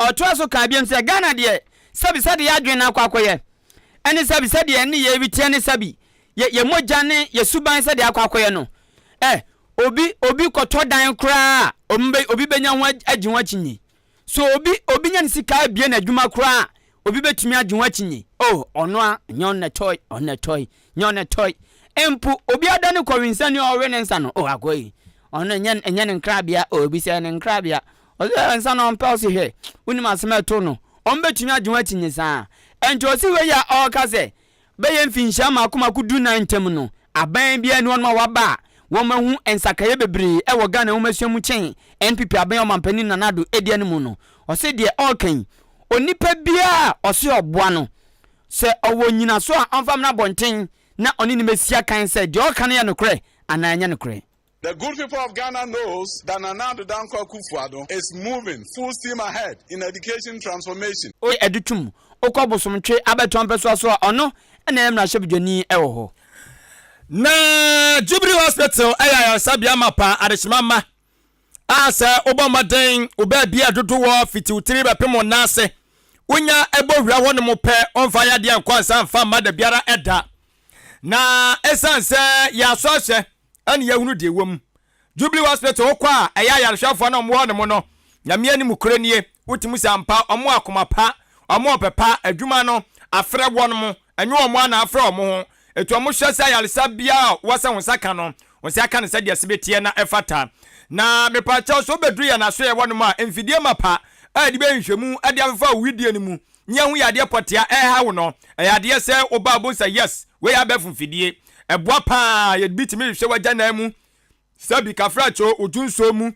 Ɔtoaa so kaa biom sɛ, Ghana deɛ, sɛbi sɛdeɛ yɛn adwene no akɔ akɔyɛ, ɛne sɛbi sɛdeɛ yɛn nneyɛɛ bi teɛ ne sɛbi yɛ yɛn mogya ne yɛn suban sɛdeɛ akɔ akɔyɛ no, ɛ, obi, obi kɔtɔ dan koraa a, obi bɛ, obi bɛnya ho agye ho akyinnye. So obi obi nya ne sika abue n'adwuma koraa a, obi betumi agye ho akyinnye? Oh, ɔno a, nyɛ ɔno na ɛtɔe, ɔno na ɛtɔe, nyɛ ɔno na ɛtɔe. Mpo obi adane kɔwensani a ɔwe ne nsa no, oh, akoa yi, ɔno ɛnyɛ ɛnyɛ ne nkrabea, oh, obi sɛ ne nkrabea. Ɔsɛ eh, nsa no ɔmpɛ, ɔse hwɛ, wonim asɛm a ɛtoo no. Wɔbɛtumi agye ho akyinnye saa? Ɛnti ɔse wei a ɔreka sɛ bɛyɛ mfinhyia mmaako mmaako dunan ntam no, aban biara nni hɔnom a waba a wɔahu nsakraeɛ bebree wɔ Ghana nwomasua mu kyɛn NPP aban a Ɔmanpanin Nana Addo di anim no. Ɔse deɛ ɔreka yi, onipa biara a ɔse ɔboa no, sɛ ɔwɔ nnyinasoɔ a ɔmfa mmra abɔnten na ɔne no mmɛsi akan sɛ deɛ ɔreka no yɛ nokorɛ anaa ɛnyɛ nokorɛ. The good people of Ghana knows that Nana Addo Dankwa Akufo-Addo is moving full steam ahead in education transformation. Oye Adutum, wokɔ Bosomtwe abɛtoa mpɛsoa so a ɔno na ɛyɛ mmarahyɛbedwani wɔ hɔ. Na Jubilee Hospital yɛ ayaresabea mapa adehyema mma a sɛ wobɔ mmɔden wo baabi a dodowɔ fiti wo tiri bɛpem wo nan ase wonya bɔ wura hɔ nom pɛ ɔmfa yadeɛ nkɔ ansa mfa mma da biara da na ɛsiane sɛ yɛasɔ ahyɛ ɛne yɛahunu deɛ ɛwɔ mu. Jubilee Hospital wokɔ a ɛyɛ ayarehwɛfoɔ na wɔwɔ hɔ nom no, Nyame anim korɛ nie, wotumi sɛ ampa wɔn wɔ akoma pa, wɔn wɔ ɔpɛ pa, adwuma no afrɛ wɔn, ɛnyɛ wɔn ara na afrɛ wɔn ho, ɛti wɔn hwɛ sɛ ayaresa biara a wɔ sɛ wo nsa ka no, wo nsa ka no sɛdeɛ ɛsebe teɛ na ɛfata. Na mepakyɛw sɛ wobɛduru yɛn asoɛeɛ hɔ nom a, mfidie mapa a yɛde bɛyɛ nhwehwɛmu de afefa wo wedeɛ no mu ne yɛahu yadeɛ pɔtee a ɛreha wo no, ɛyɛ adeɛ sɛ woba a wobɛhu sɛ yes, wei yɛ abɛɛfo mfidie. Ɛboa pa ara, yɛde bi tumi hwehwɛ w'agyanan mu, sɛbi kafrakyo, wo dwonsɔ mu,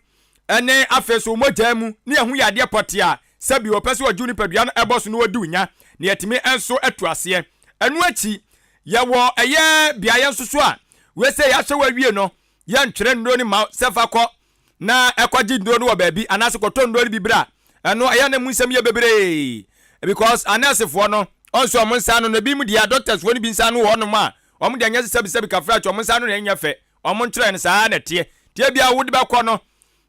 ne afei nso wo mogya mu, ne yɛahu yadeɛ pɔtee a sɛbi wɔpɛ sɛ wɔgye wo nipadua no bɔ so na wɔdi wo nya, na yɛatumi nso atu aseɛ. Ɛno akyi, yɛwɔ ɛyɛ beaeɛ nso so a wei sɛ yɛahwɛ wo awie no, yɛntwerɛ nnuro no mma wo sɛ fa kɔ na ɛkɔgye nnuro no wɔ baabi anaasɛ kɔtɔ nnuro no bi bra ɛno ɛyɛ na mu nsɛm yɛ bebree because anɛɛsefoɔ no ɔnso wɔn nsa ano no ebi mu deɛ doctorsfoɔ no bi nsa ano wɔ hɔnom a wɔn deɛ nyɛ sɛ sɛbisɛbi kafra kyɛ wɔn nsa ano na ɛnyɛ fɛ wɔn nkyerɛ no saa na ɛteɛ tie bia wode bɛkɔ no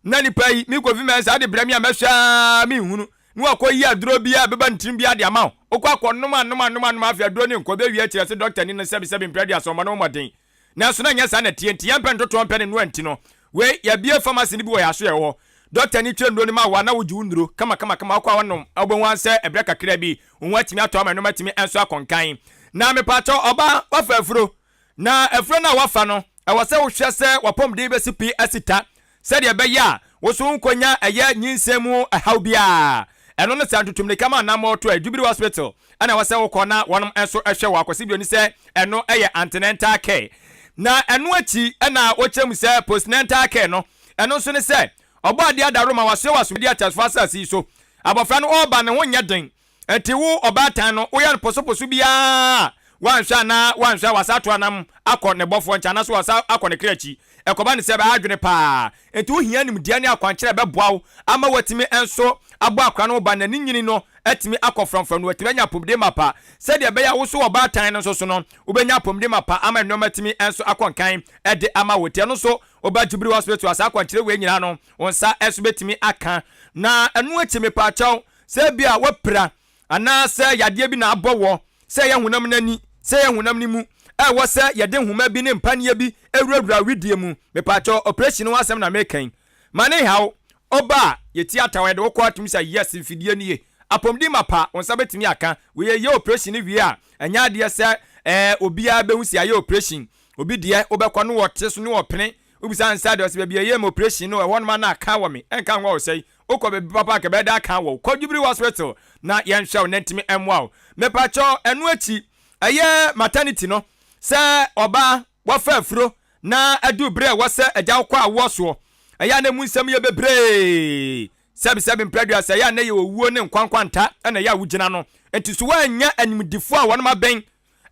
na nipa yi mi kofi mɛnsa de brɛ mi a mɛhwɛ aa mi nhunu na wakɔ yi aduro bi a ɛbɛba ne tirim bi ade ama wo wokɔ akɔ nom anom anom anom afei aduro ne nkɔ bɛwie akyerɛ sɛ doctor ni no sɛbisɛbi mprɛ aduasa ɔmmɔ ne ho mmɔden Nanso na ɛnyɛ saa na ɛteɛ nti yɛmpɛ ntotoɔ mpɛ ne noa nti no wei yɛabue pharmacy no bi wɔ yɛn asoɛeɛ hɔ. Dɔkta ni twerɛ nnuro no ma wo a na wogye wo nnuro kama kama kama wokɔ a wonom a wobɛhu ara sɛ ɛberɛ kakra bi wo ho atumi atɔ ama nnoɔma atumi nso akɔ nkan. Na mepaakyɛw ɔbaa woafa afuro na afuro no a woafa no ɛwɔ sɛ wohwɛ sɛ w'apɔmuden bɛsi pi asi ta sɛdeɛ ɛbɛyɛ a wo nso wonkɔnya ɛyɛ nyinsɛn mu haw biara. Ɛno no sɛ ntutumirika ma anammɔn to a, Jubilee Hospital na ɛwɔ sɛ wokɔ na wɔnom nso hwɛ wo. Akwasi Broni sɛ ɛno yɛ antenatal care. Na ɛno akyi na wɔkyerɛ mu sɛ postnatal care no, ɛno nso ne sɛ Ɔbɔadeɛ adaworoma wasoɛ w'asomdwoeɛ ateasefoɔ asase yi so. Abɔfra no ɔreba ne ho nyɛ den. Enti wo ɔbaatan no, woyɛ no posoposo biara a, woanhwɛ a na woanhwɛ a wasan ato anam akɔ ne bɔfoɔ nkyɛn anaasɛ wasan akɔ ne kra akyi. Ɛkɔba no sɛ ɛbɛha adwene paa. Enti wohia nimdeɛ ne akwankyerɛ a ɛbɛboa wo ama woatumi nso abɔ akwadaa no ho ban na ne nyini no atumi akɔ frɔmfrɔm na watumi anya apɔmuden mapa sɛdeɛ ɛbɛyɛ a wo nso ɔbaatan no nso so no wobɛnya apɔmuden mapa ama nneɛma atumi nso akɔ nkan de ama wo. Enti ɛno nso woba Jubilee Hospital a saa akwankyerɛ wei nyinaa no wo nsa nso bɛtumi aka. Na ɛno akyi mepaakyɛw Sɛ ebia woapira anaasɛ yadeɛ bi na abɔ woɔ, sɛ ɛyɛ honam no ani, sɛ ɛyɛ honam no mu, a ɛwɔ sɛ yɛde nhoma bi ne mpaneɛ bi wurawura wedeɛ mu, mepaakyɛw, operation ho asɛm na meka yi. Ma ne nhaw wo. Woba a, yɛti ataw, yɛde wo kɔ atom sɛ yes, mfidie nie. Apɔmuden mapa, wo nsa bɛtumi aka. Wei yɛyɛ operation no wie a, ɛnyɛ adeɛ sɛ ɛɛ obiara bɛhu sɛ yɛayɛ operation. Obi deɛ, wobɛkɔ no wɔte so ne wɔpene, wobisa no sɛ adeɛ, ɔse baabi a yɛyɛɛ me operation no, ɛhɔ nom a na aka wɔ me, ɛnka nwɔ wo sɛe. Wokɔ baabi papa a anka ɛbɛyɛ dɛ aka wɔ wo. Kɔ Jubilee Hospital na yɛnhwɛ wo na ntumi mmoa wo. Mepakyɛw, ɛno akyi, ɛyɛ maternity no, sɛ ɔbaa wafa afuro na adu bere a ɛwɔ sɛ agya wo kɔ awoɔ soɔ, ɛyɛ a na emu nsɛm yɛ bebree. Sɛbisɛbi mprɛ aduasa, ɛyɛ a na ɛyɛ owuo ne nkwa nkwanta na ɛyɛ a wogyina no. Nti so woannya animdefoɔ a wɔnom abɛn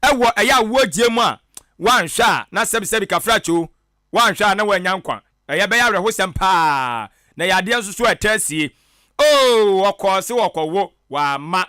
wɔ ɛyɛ awoɔ gyeɛ mu a, woanhwɛ a na sɛbisɛbi kafrakyoo Woanhwɛ a na woannya nkwa. Ɛyɛ bɛyɛ awerɛhosɛm paa, na ɛyɛ adeɛ nso so a ɛtaa sie. Oo, ɔkɔɔ se ɔkɔwo, wamma.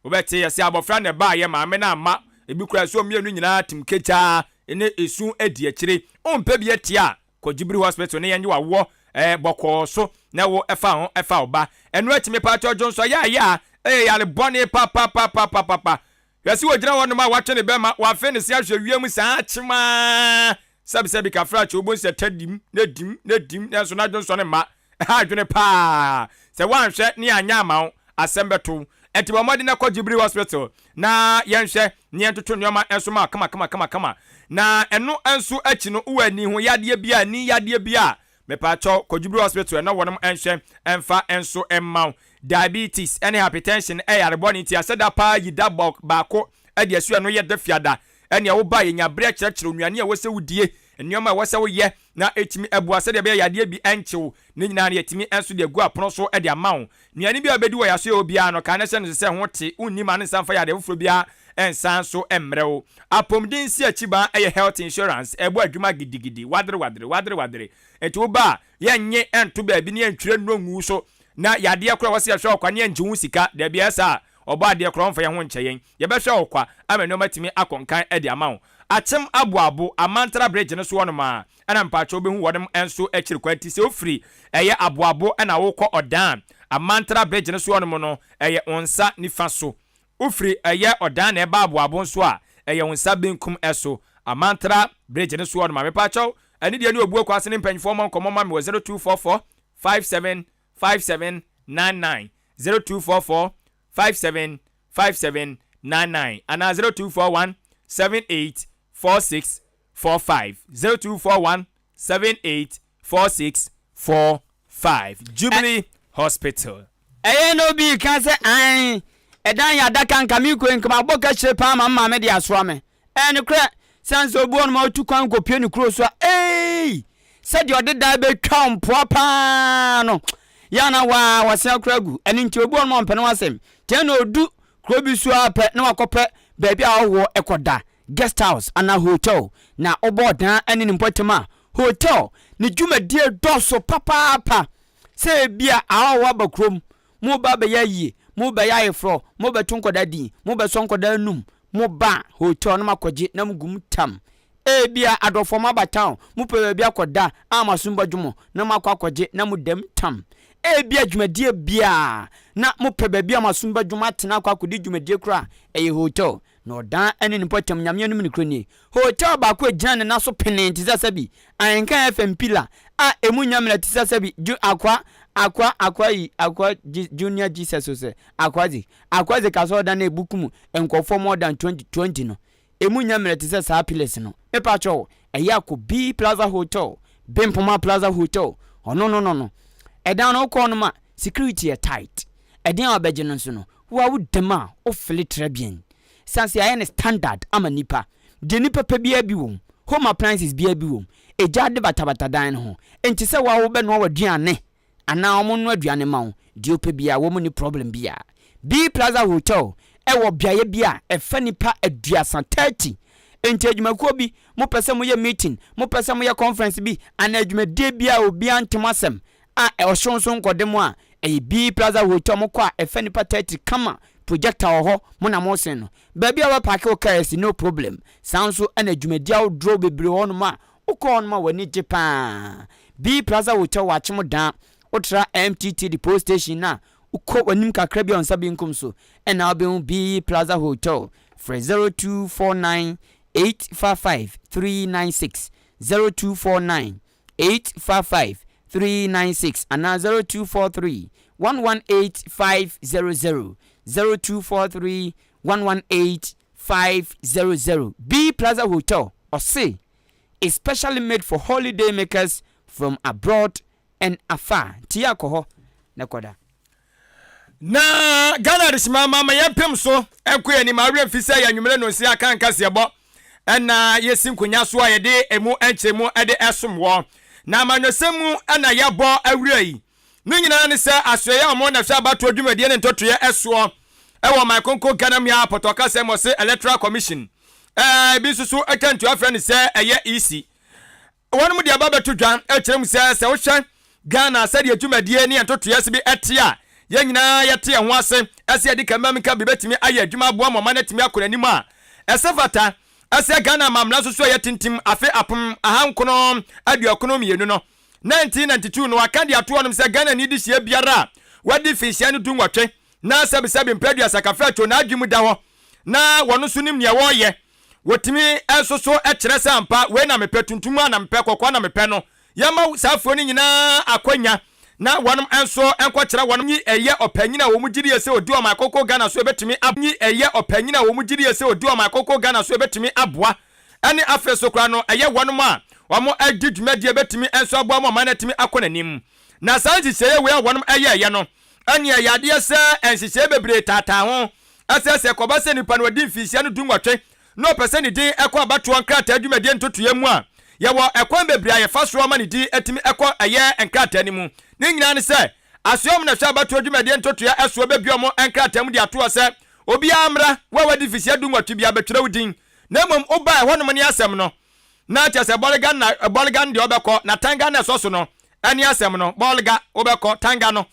Wobɛte yɛse abɔfra na ɛbaeɛ, maame no amma. Ebi koraa ɛsɛ wɔn mmienu nyinaa tim kagyaa ne esu adi akyire. Wompɛ bi atie a, kɔ Jibri Hospital na yɛnye wo awoɔ ɛɛ bɔkɔɔ so na wo ɛfa ho ɛfa wo ba. Ɛno akyi mepaakyɛw dwonsɔ yaayaa ɛyɛ yare bɔne papapapapapa. Hwɛ sɛ ogyina hɔnom a watwe ne bɛmma, wafe ne se ahwɛ wiem saa kyem ara. Sɛbisɛbi kafrakye, wobɛhu sɛ ta dim, na dim, na dim, nanso n'adwensɔ no mma. Ɛha adwene paa. Sɛ woanhwɛ ne anyɛ amma wo, asɛm bɛto wo. Enti bɔ mmɔden na kɔ Jubilee Hospital na yɛnhwɛ na yɛntoto nneɛma nso ma wo kama kama kama kama. Na ɛno nso akyi no, wowɔ ani ho yadeɛ bi a, ani yadeɛ bi a, Mepaakyɛw kɔ Jubilee Hospital na wɔnom nhwɛ mfa nso mma wo. Diabetes ne hypertension yɛ yare bɔne nti asɛ da paa yi da baako de asi ɛno yɛ da fiada. Ɛnea wo ba a yɛnya bere kyerɛkyerɛ wo nnuane a ɛwɔ sɛ wodie, nneɛma a ɛwɔ sɛ woyɛ na ɛtumi aboa sɛdeɛ ɛbɛyɛ yadeɛ bi nkye wo. Ne nyinaa no yɛtumi nso de agu apono so de ama wo. Nnuane bi a wobɛdi wɔ yɛasoɛeɛ hɔ biara no, kae na hyɛ no nso sɛ ho te, wonni ma no nsan mfa yadeɛ foforɔ biara nsan nso mmrɛ wo. Apɔmuden nsiakyibaa yɛ health insurance, ɛbɔ adwuma gidigidi, wadere wadere, wadere wadere. Nti woba a, yɛnnye nto baabi na yɛntwerɛ nnuro ngu wo so, na yadeɛ koraa a ɛwɔ sɛ yɛhwɛ wo kwa na yɛngye wo sika, daabi ɛyɛ saa a, Ɔbɔadeɛ koraa ɔmfa yɛn ho nkyɛ yɛn. Yɛbɛhwɛ wo kwa ama nneɛma atumi akɔ nkan de ama wo. Akyem Aboabo, Amantara Bridge no so hɔnom a, ɛna mpakyɛw wobɛhu wɔnom nso akyiri kwan nti sɛ wofiri ɛyɛ Aboabo na wokɔ Ɔdan, Amantara Bridge no so hɔnom no, ɛyɛ wo nsa nifa so. Wofiri ɛyɛ Ɔdan na ɛba Aboabo nso a, ɛyɛ wo nsa benkum so. Amantara Bridge no so hɔnom a. Mepakyɛw, ɛne deɛ ne Obuo Kwase ne mpanyinfoɔ mmɔ nkɔmmɔ ma me wɔ 0244 57 57 99, 0244 57 57 99 anaa 0241 78 46 45, 0241 78 46 45. Jubilee Hospital. Ɛyɛ na obi reka sɛ, Ae, ɛdan yɛ adaka, nka merekɔ yi, nka mabɔ kahyire paa ma me maame de asoa me. Ɛyɛ nokorɛ, sane sɛ obi wɔ nom a ɔtu kwan kɔpue ne kuro so a, eei, sɛdeɛ ɔde dan bɛtwa wo mpoa paa no, yɛ a na waa wɔse akora agu. Ɛno nti obi wɔ nom a ɔmpɛ ne ho asɛm. Nti ɛna ɔdu kuro bi so ara pɛ na wakɔpɛ baabi a ɔhoɔ kɔda, guest house anaa hotel, na wobɔ ɔdan ne ne mpɔtam a, hotel ne dwumadie dɔɔso papaapa. Sɛ ebia ahɔhoɔ aba kurom, moreba abɛyɛ ayie, morebɛyɛ ayeforɔ, morebɛto nkwadaa din, morebɛsɔ nkwadaa anum, moba hotel na moakɔgye na mogu mu tam. Ebia adɔfoɔ moaba town, mopɛ baabi akɔda a mo asom bɛdwo mo na moakɔ akɔgye na moda mu tam. Ebia dwumadie biara na mopɛ baabi a mo asom bɛdwo mo atena akɔ akɔdi dwumadie koraa a, ɛyɛ hotel. Na ɔdan ne ne mpɔtam Nyame anom nokorɛ nie. Hotel baako a ɛgyina ne nan so penee te sɛ sɛbi Ahenkan FM pillar a ɛmu nya mmerɛ te sɛ sɛbi Ju Akoa Akoa Akoa yi Akoa Je Junior Jesus o sɛ Akoa dze Akoa dze ka sɛ ɔdan a ɛbukum nkurɔfoɔ more than 20 20 no ɛmu nya mmerɛ te sɛ saa pillars no. Mepakyɛw ɛyɛ a kɔ B Plaza Hotel, Bempoma Plaza Hotel, ɔno no no no. Ɛdan no wokɔ hɔnom a security yɛ tight. Ɛden a wobɛgye no nso no Wo a wo dam a wo fele tra bien. San sɛ yɛayɛ no standard ama nipa. Deɛ nipa pɛ biara bi wom. Home appliances biara bi wom. Egya de batabata dan no ho. Enti sɛ wo a wo bɛ noa w'aduane anaa wɔn noa aduane ma wo, deɛ wo pɛ biara wɔn nni problem biara. B Plaza Hotel ɛwɔ beaeɛ bi a ɛfa nipa aduasa, 30. Enti adwumakuo bi, mo pɛ sɛ mo yɛ meeting, mo pɛ sɛ mo yɛ conference bi anaa adwumadie biara a obiara nte mo asɛm a ɔhyew nso nkɔde mo a, ɛyɛ B Plaza Hotel mo kɔ a ɛfa nipa 30 kama, projector wɔ hɔ, mo na mo sen no. Baabi a wobɛpaake wo car asi no problem. Saa nso na dwumadi ahodoɔ bebree wɔ hɔnom a wokɔ hɔnom a w'ani gye paa. B Plaza Hotel wɔ Akyem Dan, wotra MTT Depot Station no a, wokɔ w'anim kakra bi a wo nsa benkum so na wobɛhu B Plaza Hotel. Frɛ 0249 855 396, 0249 855 396 anaa 0243 118 500, 0243 118 500. B Plaza Hotel, ɔse, is specially made for holiday makers from abroad and afar. Nti yɛ kɔ hɔ na kɔda. Na Ghana adehyema ma ma yɛmpem so nkɔ yɛn anim. Awerɛ mfi sɛ yɛ anwummere nnɔnsia aka nkaseɛbɔ na yɛsi nkonya so a yɛde emu nkyerɛmu de ɛsom wɔ. Na amanyɔsɛm mu na yɛabɔ awura yi. Ne nyinaa ne sɛ asoɛeɛ a wɔn na ɛhwɛ abatoɔ dwumadie ne ntotoeɛ ɛsoɔ ɛwɔ ɔman kronkron Ghana mu a pɔtɔ kasa mu ɔse Electoral Commission. Ɛɛ ebi nso so atwa ntua frɛ no sɛ ɛyɛ EC. Wɔnom de aba bɛto dwa kyerɛ mu sɛ, sɛ wohwɛ Ghana sɛdeɛ dwumadie ne yɛn ntotoeɛ se bi te a, yɛn nyinaa yɛte yɛn ho ase sɛ yɛde kamamka bi bɛtumi ayɛ adwuma aboa ma ɔman no atumi akɔ n'anim a, ɛsɛ fata sɛ Ghana amammara nso so a yɛatintim afe 1992 no, 1992 no, wɔaka de ato hɔnom sɛ Ghanani dehyeɛ biara a wadi mfinhyia no dunwɔtwe na sɛbesɛbe mprɛ aduasa kafra-atwo n'adwene mu da hɔ na wɔno nso nim nea wɔreyɛ. Wɔtumi nso so kyerɛ sɛ ampa wei na mepɛ, tuntum a na mepɛ, kɔkɔɔ na mepɛ no. Yɛmma saa afuo no nyinaa akwanya na wɔnom nso nkɔkyerɛ wɔn nyi ɛyɛ ɔpanyin a wɔn gyidie sɛ ɔdi ɔman koko Ghana so ɛbɛtumi ab nyi ɛyɛ ɔpanyin a wɔn gyidie sɛ ɔdi ɔman koko Ghana so ɛbɛtumi aboa ɛne afei so koraa no ɛyɛ wɔnom a. wɔn di dwumadie bɛtumi nso aboa ma ɔman no atumi akɔ n'anim. Na saa nhyehyɛeɛ wei a wɔn yɛeɛ no, ɛnneɛ ɛyɛ adeɛ sɛ nhyehyɛeɛ bebree taataa ho. Ɛsɛ sɛ ɛkɔba sɛ nipa no wadi mfinhyia no dunwɔtwe na ɔpɛ sɛ ne din kɔ abatoɔ nkrataa dwumadie ntotoeɛ mu a, yɛwɔ ɛkwan bebree a yɛfa soɔ ma ne din tumi kɔ ɛyɛ nkrataa no mu. Ne nyinaa ne sɛ, asoɛm na ɛhwɛ abatoɔ dwumadie ntotoeɛ soɔ bɛbue wɔn nkrataa mu de ato hɔ sɛ obiara mmra, wo a wadi mfinhyia dunwɔtwe biara bɛtwerɛ wo din. Na mmom woba ɛhɔnom ne asɛm no, na kyerɛ sɛ bɔlga na bɔlga no deɛ wobɛkɔ, na tanga no a ɛsɔ so no ne asɛm no, bɔlga, wobɛkɔ, tanga no.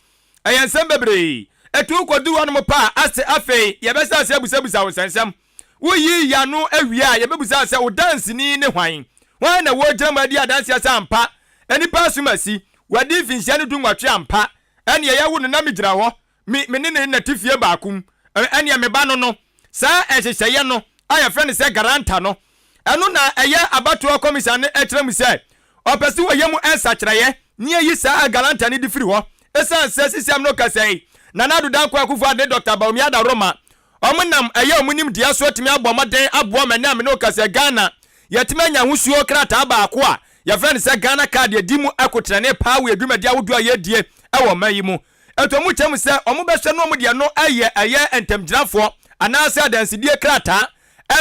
Ɛyɛ nsɛm bebree. Ɛtu wokɔduru hɔnom pɛ a, ase afei yɛbɛhyɛ aseɛ abusabisa wo nsɛnsɛm. Woyi ano wie a, yɛbɛbisa sɛ wo danseni ne hwan? Hwan na wɔgyina mu adi adanseɛ sɛ ampa nnipa asom asi, wadi mfinhyia no dunwɔtwe ampa, ɛnneɛ yɛwo no na megyina hɔ, me, me ne no na te fie baako mu, ɛnneɛ me ba no no. Saa nhyehyɛeɛ no a yɛfrɛ no sɛ guarantor no, ɛno na ɛyɛ abatoɔ kɔmisa no kyerɛ mu sɛ ɔpɛ sɛ wɔyɛ mu nsakyeraeɛ na yɛyi saa guarantor no de firi hɔ. Ɛsiane sɛ sisiam no kasa yi, Nana Addo Dankwa Akufo-Addo ne Dɔkta Bawumia Adaworoma, wɔnam ɛyɛ wɔn nimdeɛ so atumi abɔ mmɔden aboa ma ɛnnɛ a me ne wo kasa yi Ghana yɛatumi anya ahosuo krataa baako a yɛfrɛ no sɛ Ghana card yɛdi mu akotenane paa wɔ yɛn dwumadi ahodoɔ a yɛredie wɔ ɔman yi mu. Enti wɔn kyerɛ mu sɛ wɔn bɛhwɛ na wɔn de ɛno ayɛ ɛyɛ ntamgyinafoɔ anaasɛ adansedie krataa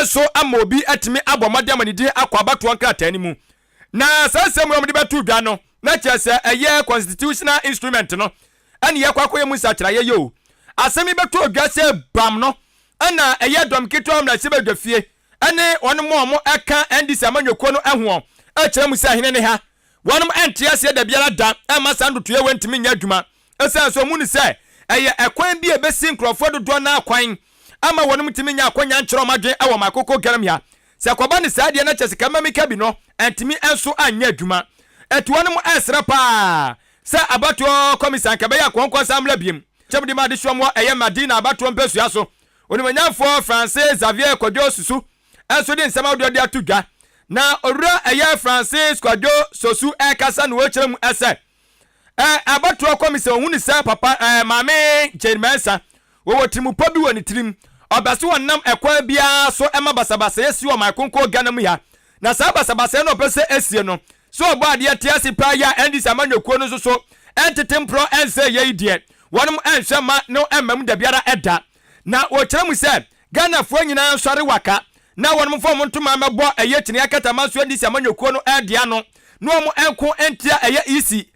nso ama obi atumi abɔ mmɔden ama ne din akɔ abatoɔ nkrataa no mu. Na saa nsɛm wei a wɔde bɛto dwa no, na kyerɛ sɛ ɛyɛ constitutional instrument no ɛne yɛkɔ akɔyɛ mu nsakyeraeɛ yi o. Asɛm yi bɛtɔ dwa sɛ bam no ɛna ɛyɛ dɔm ketewa mmarahyɛbadwafie ɛne wɔn a wɔka NDC amanyɔkuo no ɛhoɔ ɛkyerɛ mu sɛ hene ne ha Wɔnom nte aseɛ dabiara da mma saa ntotoeɛ wei ntumi nyɛ adwuma ɛsiane sɛ wɔhu no sɛ ɛyɛ ɛkwan bi a ɛbɛsi nkorɔfoɔ dodoɔ no ara kwan ama wɔnom ntumi nya akwanya nkyerɛ wɔn adwene wɔ Makoko Galamia. Sɛ ɛkɔba no saa deɛ na kyerɛ sɛ Kamamika bi no antumi nso anyɛ adwuma. Ɛti wɔnom ɛresrɛ paa sɛ abatoɔ kɔmisa nka ɛbɛyɛ akɔnkɔ nsan mmra biem. Kyɛm de ma adesua mu ɛyɛ Madina abatoɔ mpɛsua so Onimuonyamfoɔ Francis Xavier Kwadwo Susu nso de nsɛm ahodoɔ de ato dwa. Na Owura ɛyɛ Francis Kwadwo Sosu ɛrekasa na ɔrekyerɛ mu sɛ, ɛ abatoɔ kɔmisa ɔhunu sɛ papa ɛ maame Jane Mensah wɔwɔ tirimupɔ bi wɔ ne tirim. Ɔpɛ sɛ ɔnam ɛkwan biara so ma basabasayɛ si wɔ ɔman kronkron Ghana mu ha. Na saa basabasayɛ no a ɔpɛ sɛ ɛsie no, sɛ ɔbɔ adeɛ te ase paa yi a NDC amanyɔkuo no nso so ɛntete mporɔ ɛnsɛe yei deɛ, wɔnom ɛnhwɛ mma no ɛmma mu dabiara da. Na wɔkyerɛ mu sɛ Ghanafoɔ nyinaa nsɔre waka na wɔnom mfa wɔn ntoma mmɛbɔ ɛyɛ Kyini Akatamanso NDC amanyɔkuo no ɛde ano na wɔn nko ntia ɛyɛ EC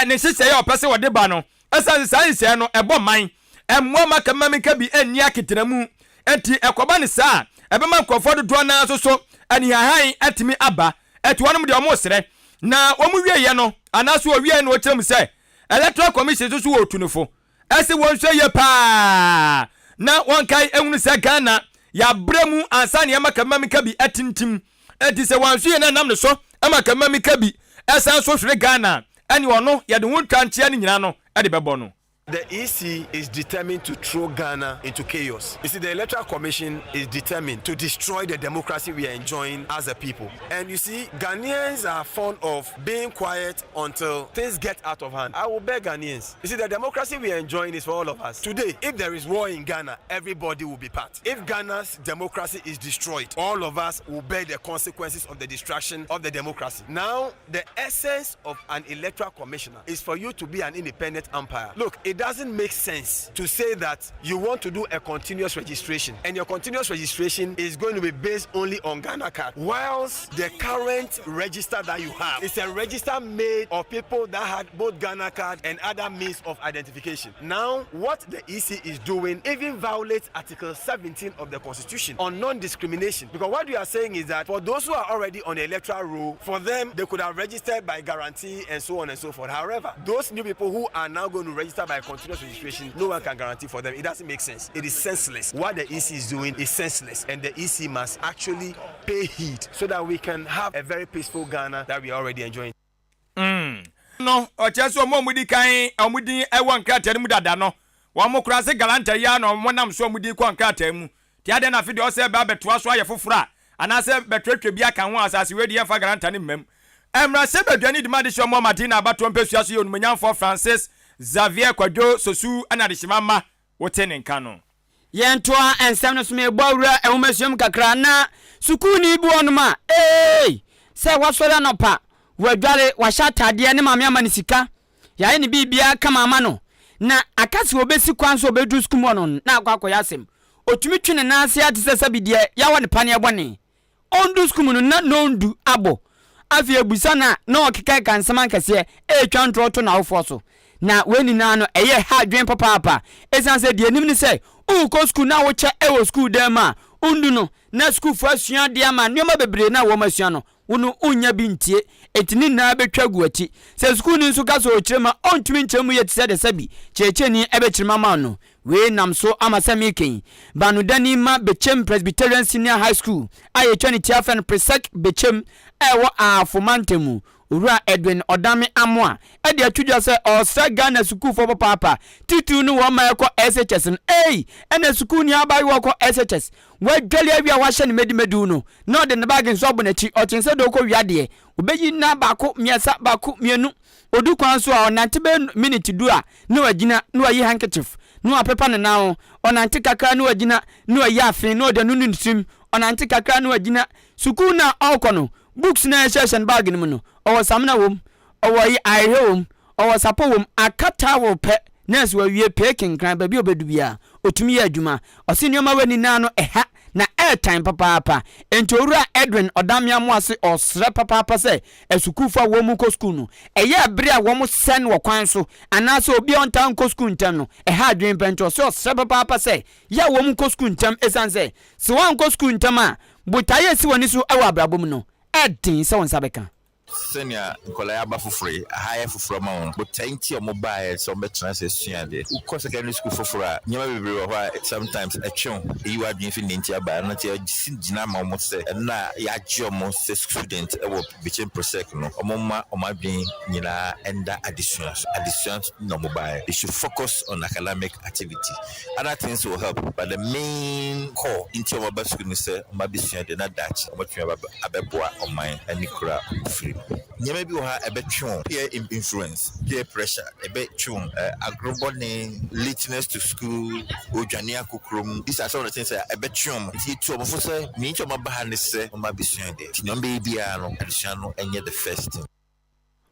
ne nhyehyɛeɛ a ɔpɛ sɛ wɔde ba no. Ɛsiane sɛ saa nhyehyɛeɛ no ɛbɔ man, ɛmmoa mma kɛmɛmenka bi nni aketena mu nti, ɛkɔba no saa a, ɛbɛma nkurɔfoɔ dodoɔ no ara nso so anihahan atumi aba. Ɛti wɔnom deɛ wɔresrɛ. Na wɔn wieɛ no, anaasɛ wɔwieɛ no wɔkyerɛ mu sɛ Electoral Commission nso so wɔ otu no fo ɛse wɔnhwɛ yie paa na wɔnkae nhunu sɛ Ghana yɛabrɛ mu ansa na yɛma kɛmɛmenka bi atintim. Enti sɛ wɔanhwɛ yie na ɛnam ne so ma kɛmɛmenka bi san so hwere Ghana a, ɛne ɔno yɛde ho ntwa nkyea no nyinaa no de bɛbɔ no. The EC is determined to throw Ghana into chaos. You see, the Electoral Commission is determined to destroy the democracy we are enjoying as a people. And you see, Ghanaians are fond of being quiet until things get out of hand. I will beg Ghanaians. You see, the democracy we are enjoying is for all of us. Today, if there is war in Ghana, everybody will be part. If Ghana's democracy is destroyed, all of us will bear the consequences of the destruction of the democracy. Now, the essence of an electoral commissioner is for you to be an independent umpire. Look, it doesn't make sense to say that you want to do a continuous registration and your continuous registration is going to be based only on Ghana card, whilst the current register that you have is a register made of people that had both Ghana card and other means of identification. Now, what the EC is doing even violates Article 17 of the Constitution on non-discrimination, because what we are saying is that for those who are already on the electoral roll, for them, they could have registered by guarantee and so on and so forth. However, those new people who are now going to register by continuous registration, no one can guarantee for them. It doesn't make sense. It is senseless. What the EC is doing is senseless, and the EC must actually pay heed so that we can have a very peaceful Ghana that we are already enjoying. Mm. No, ɔkyerɛ sɛ wɔn a wɔdi kan a wɔn din wɔ nkrataa no mu dada no, wɔn koraa se Galanta yi ara na wɔnam so a wɔn din kɔ nkrataa mu. Nti adɛn na afe deɛ ɔsɛ bɛ abɛtoa so ayɛ foforɔ a, anaasɛ bɛtwerɛtwerɛ bi aka ho a asase wei deɛ yɛmfa Galanta no mmam. Mmarahyɛbadwani de ma adehyeɛ ɔmo Madina abatoɔ mpɛsua so yɛ Onumonyamfoɔ Francis Xavier Kwadwo Sosu na adehyema mma wote ne nka no. Yɛntoa nsɛm no so mebɔ awura nwomasua mu kakra na sukuuni bi wɔ nom a eei sɛ wasɔre anɔpa. Wadware, wahyɛ ataadeɛ, ne maame ama no sika, yɛayɛ ne biribiara kama ama no, na aka sɛ ɔbɛsi kwan so ɔbɛduru sukuu mu hɔ no, na akɔ akɔyɛ asɛm. Ɔtumi twe ne nan ase ara te sɛ sɛbi deɛ yɛawɔ no paneɛ bɔne. Ɔndu sukuu mu no, na nnɔndu abɔ. Afei abisa no a, na ɔkekakeka nsɛm akɛseɛ retwa ntorɔ to n'awofoɔ so. Na wei nyinaa no, ɛyɛ ha adwene papaapa. Ɛsiane sɛ deɛ ɛnim ne sɛ, worekɔ sukuu na wokyɛ wɔ sukuu dan mu a, wondu no, na sukuufoɔ asua adeɛ ama nneɛma bebree no a wɔasua no, wo no wonnya bi ntie. Enti ne nyinaa bɛtwa agu w'akyi. Sɛ sukuuni nso ka sɛ ɔrekyerɛ mu a, ɔntumi nkyerɛ mu yie te sɛ deɛ sɛbi kyerɛkyerɛni bɛkyerɛ mu ama wo no. Wei nam so ama sɛ mereka yi, Baanodani ma Bechem Presbyterian Senior High School a yɛtwa ne ti afrɛ no Presec Bechem a ɛwɔ Ahafo mantam mu, Owura Edwin Odame Amoah de ato dwa sɛ ɔresrɛ Ghana sukuufoɔ papaapa, titiriw ne wɔn ma ɛkɔ SHS no, Ei! Ɛna sukuuni abaayewa ɔkɔ SHS, wadwale awie a wahyɛ ne medimediw no, na ɔde ne baage nso abɔ n'akyi, ɔkyen sɛ deɛ ɔrekɔwia adeɛ, ɔbɛyi nna baako, mmiɛnsa, baako, mmienu. Odu kwan so a, ɔnante bɛyɛ miniti du a, na wagyina, na wayi handkerchief, na wapepa ne nan ho. Ɔnante kakra na wagyina, na wayi afe, na ɔde anunu ne tirim. Ɔnante kakra na wagyina. Sukuu no a ɔrekɔ no, books no a ɛhyehyɛ ne bag no mu no, ɔwɔ samina wom, ɔwɔ ahwehwɛ wom, ɔwɔ sapɔ wom, aka towel pɛ na sɛ wawie pee kenkran, baabi a ɔbɛdu biara, ɔtumi yɛ adwuma. Ɔse nneɛma wei nyinaa no, ɛha na ɛretan papaapa. Enti Owura Edwin Ɔdameamoah se ɔsrɛ papaapa sɛ asukuufo a wɔkɔ sukuu no, ɛyɛ bere a wɔsɛn wɔ kwan so anaasɛ obi a ɔntaa nkɔ sukuu ntɛm no, ɛha adwene paa. Enti ɔse ɔsrɛ papaapa sɛ yɛ a wɔnkɔ sukuu ntɛm esiane sɛ, sɛ wɔankɔ sukuu ntɛm a, botae a esi wɔn ani so wɔ abrabɔ mu no, ɛyɛ den sɛ wɔn nsa bɛka. Sɛnea nkwadaa yi aba foforo yi, aha yɛ foforo ama wɔn. Botae nti a wɔbaeɛ sɛ wɔbɛtena ase asua adeɛ. Wokɔ secondary school foforo a, nneɛma bebree wɔ hɔ a sometimes ɛtwe wo, ɛyi w'adwene fi nea nti aba. Ɛno nti yɛsi gyina ma wɔn sɛ ɛnnɛ a yɛagye wɔn sɛ student wɔ Bekyem Presec no, wɔmma wɔn adwene nyinaa nda adesua so. Adesua na wɔbaeɛ. They should focus on academic activity. Other things will help but the main core nti a wɔaba sukuu ne sɛ wɔabɛsua adeɛ na daakye wɔatumi aba abɛboa ɔman ne kuro a wɔfiri mu. Nneɛma bi wɔ hɔ a ɛbɛtwe wɔn, peer influence, peer pressure, ɛbɛtwe wɔn, agorɔ bɔne, lateness to school, odwane akɔ kurom, these are some of the things a ɛbɛtwe wɔn. Nti yɛtu wɔn fo sɛ nea nti a wɔaba ha ne sɛ wɔba abɛsua adeɛ. Nti nea wɔbɛyɛ biara no, adesua no nyɛ the first thing.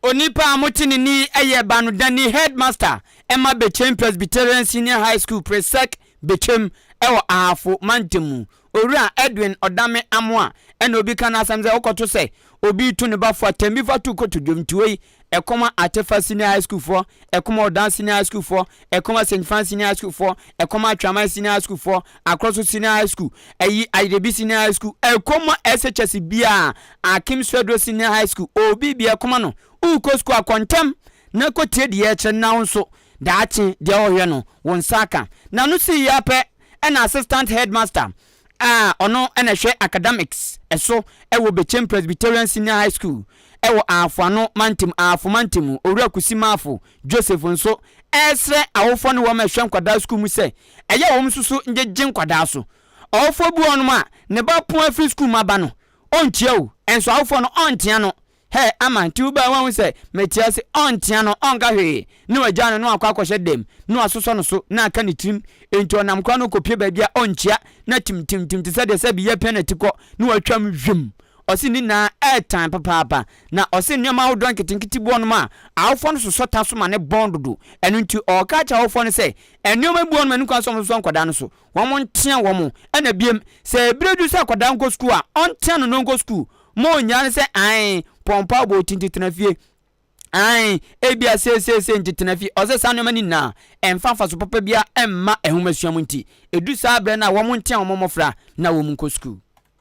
Onipa a mote ne nne yi yɛ Banodani Headmaster ma Bechem Presbyterian Senior High School, Presec, Bechem, wɔ Ahafo mantam mu. Owura Edwin Odame Amoah na obi ka n'asɛm sɛ wokɔto sɛ obi retu ne ba fo a, tɛm bi fa to kotodwom nti wei ɛkɔma Atefa Senior High School foɔ, ɛkɔma Odan Senior High School foɔ, ɛkɔma St. Francis Senior High School foɔ, ɛkɔma Atweaman Senior High School foɔ, Akorɔso Senior High School, ɛyi Ayerebi Senior High School, ɛkɔma SHS biara, Akim Swedro Senior High School, obi bia ɛkɔma no, worekɔ sukuu a kɔ ntɛm na kɔtie deɛ yɛrekyerɛ no na wo nso daakye deɛ wɔhwɛ no wo nsa aka. N'ano sii ara pɛ ɛna Assistant Headmaster a ɔno na ɛhwɛ academics so wɔ Bechem Presbyterian Senior High School wɔ Ahafo Ano mantam, Ahafo mantam mu, Owura Kusi Marfo Joseph nso resrɛ awofoɔ ne wɔn a ɛhwɛ nkwadaa sukuu mu sɛ ɛyɛ wɔn nso so ngyegye nkwadaa so. Ɔwofoɔ bi wɔ hɔnom a ne ba pon afiri sukuu mu aba no, ɔntua o, nso awofoɔ no ɔntea no. Hɛ, ama nti wobaa woahu sɛ mete ase, ɔntea no, ɔnka hwee, na wagyaa no na wakɔ akɔhyɛ dɛm, na wasosɔ no so, na aka ne tirim, enti ɔnam koraa na ɔkɔpue baabi a ɔnkyia, na tim tim tim te sɛ deɛ sɛ bi yɛpia n'atikɔ, na watwam hwim. Ɔse ne nyinaa ɛɛtan papaapa, na ɔse nneɛma ahodoɔ nketenkete bi wɔnom a awofoɔ no sosɔ ta so ma no bɔn dodo, ɛno nti ɔɔka akyerɛ awofoɔ no sɛ nneɛma bi wɔnom ɛno kwan sɛ wɔsosɔ nkwadaa no so, wɔn ntea wɔn, ɛna biem sɛ ɛberɛ du sɛ akwadaa nkɔ sukuu a ɔntea no na ɔnkɔ sukuu, Ma onnyaa no sɛ ae, pɔmpɔ abɔ wo ti nti tena fie. Ae, ebia seeseesei nti tena fie. Ɔsɛ saa nneɛma no nyinaa, ɛmfa mfaso papa biara mma nhomasua mu nti, edu saa bere no a wɔnteɛ wɔn mmofra na wɔnkɔ sukuu.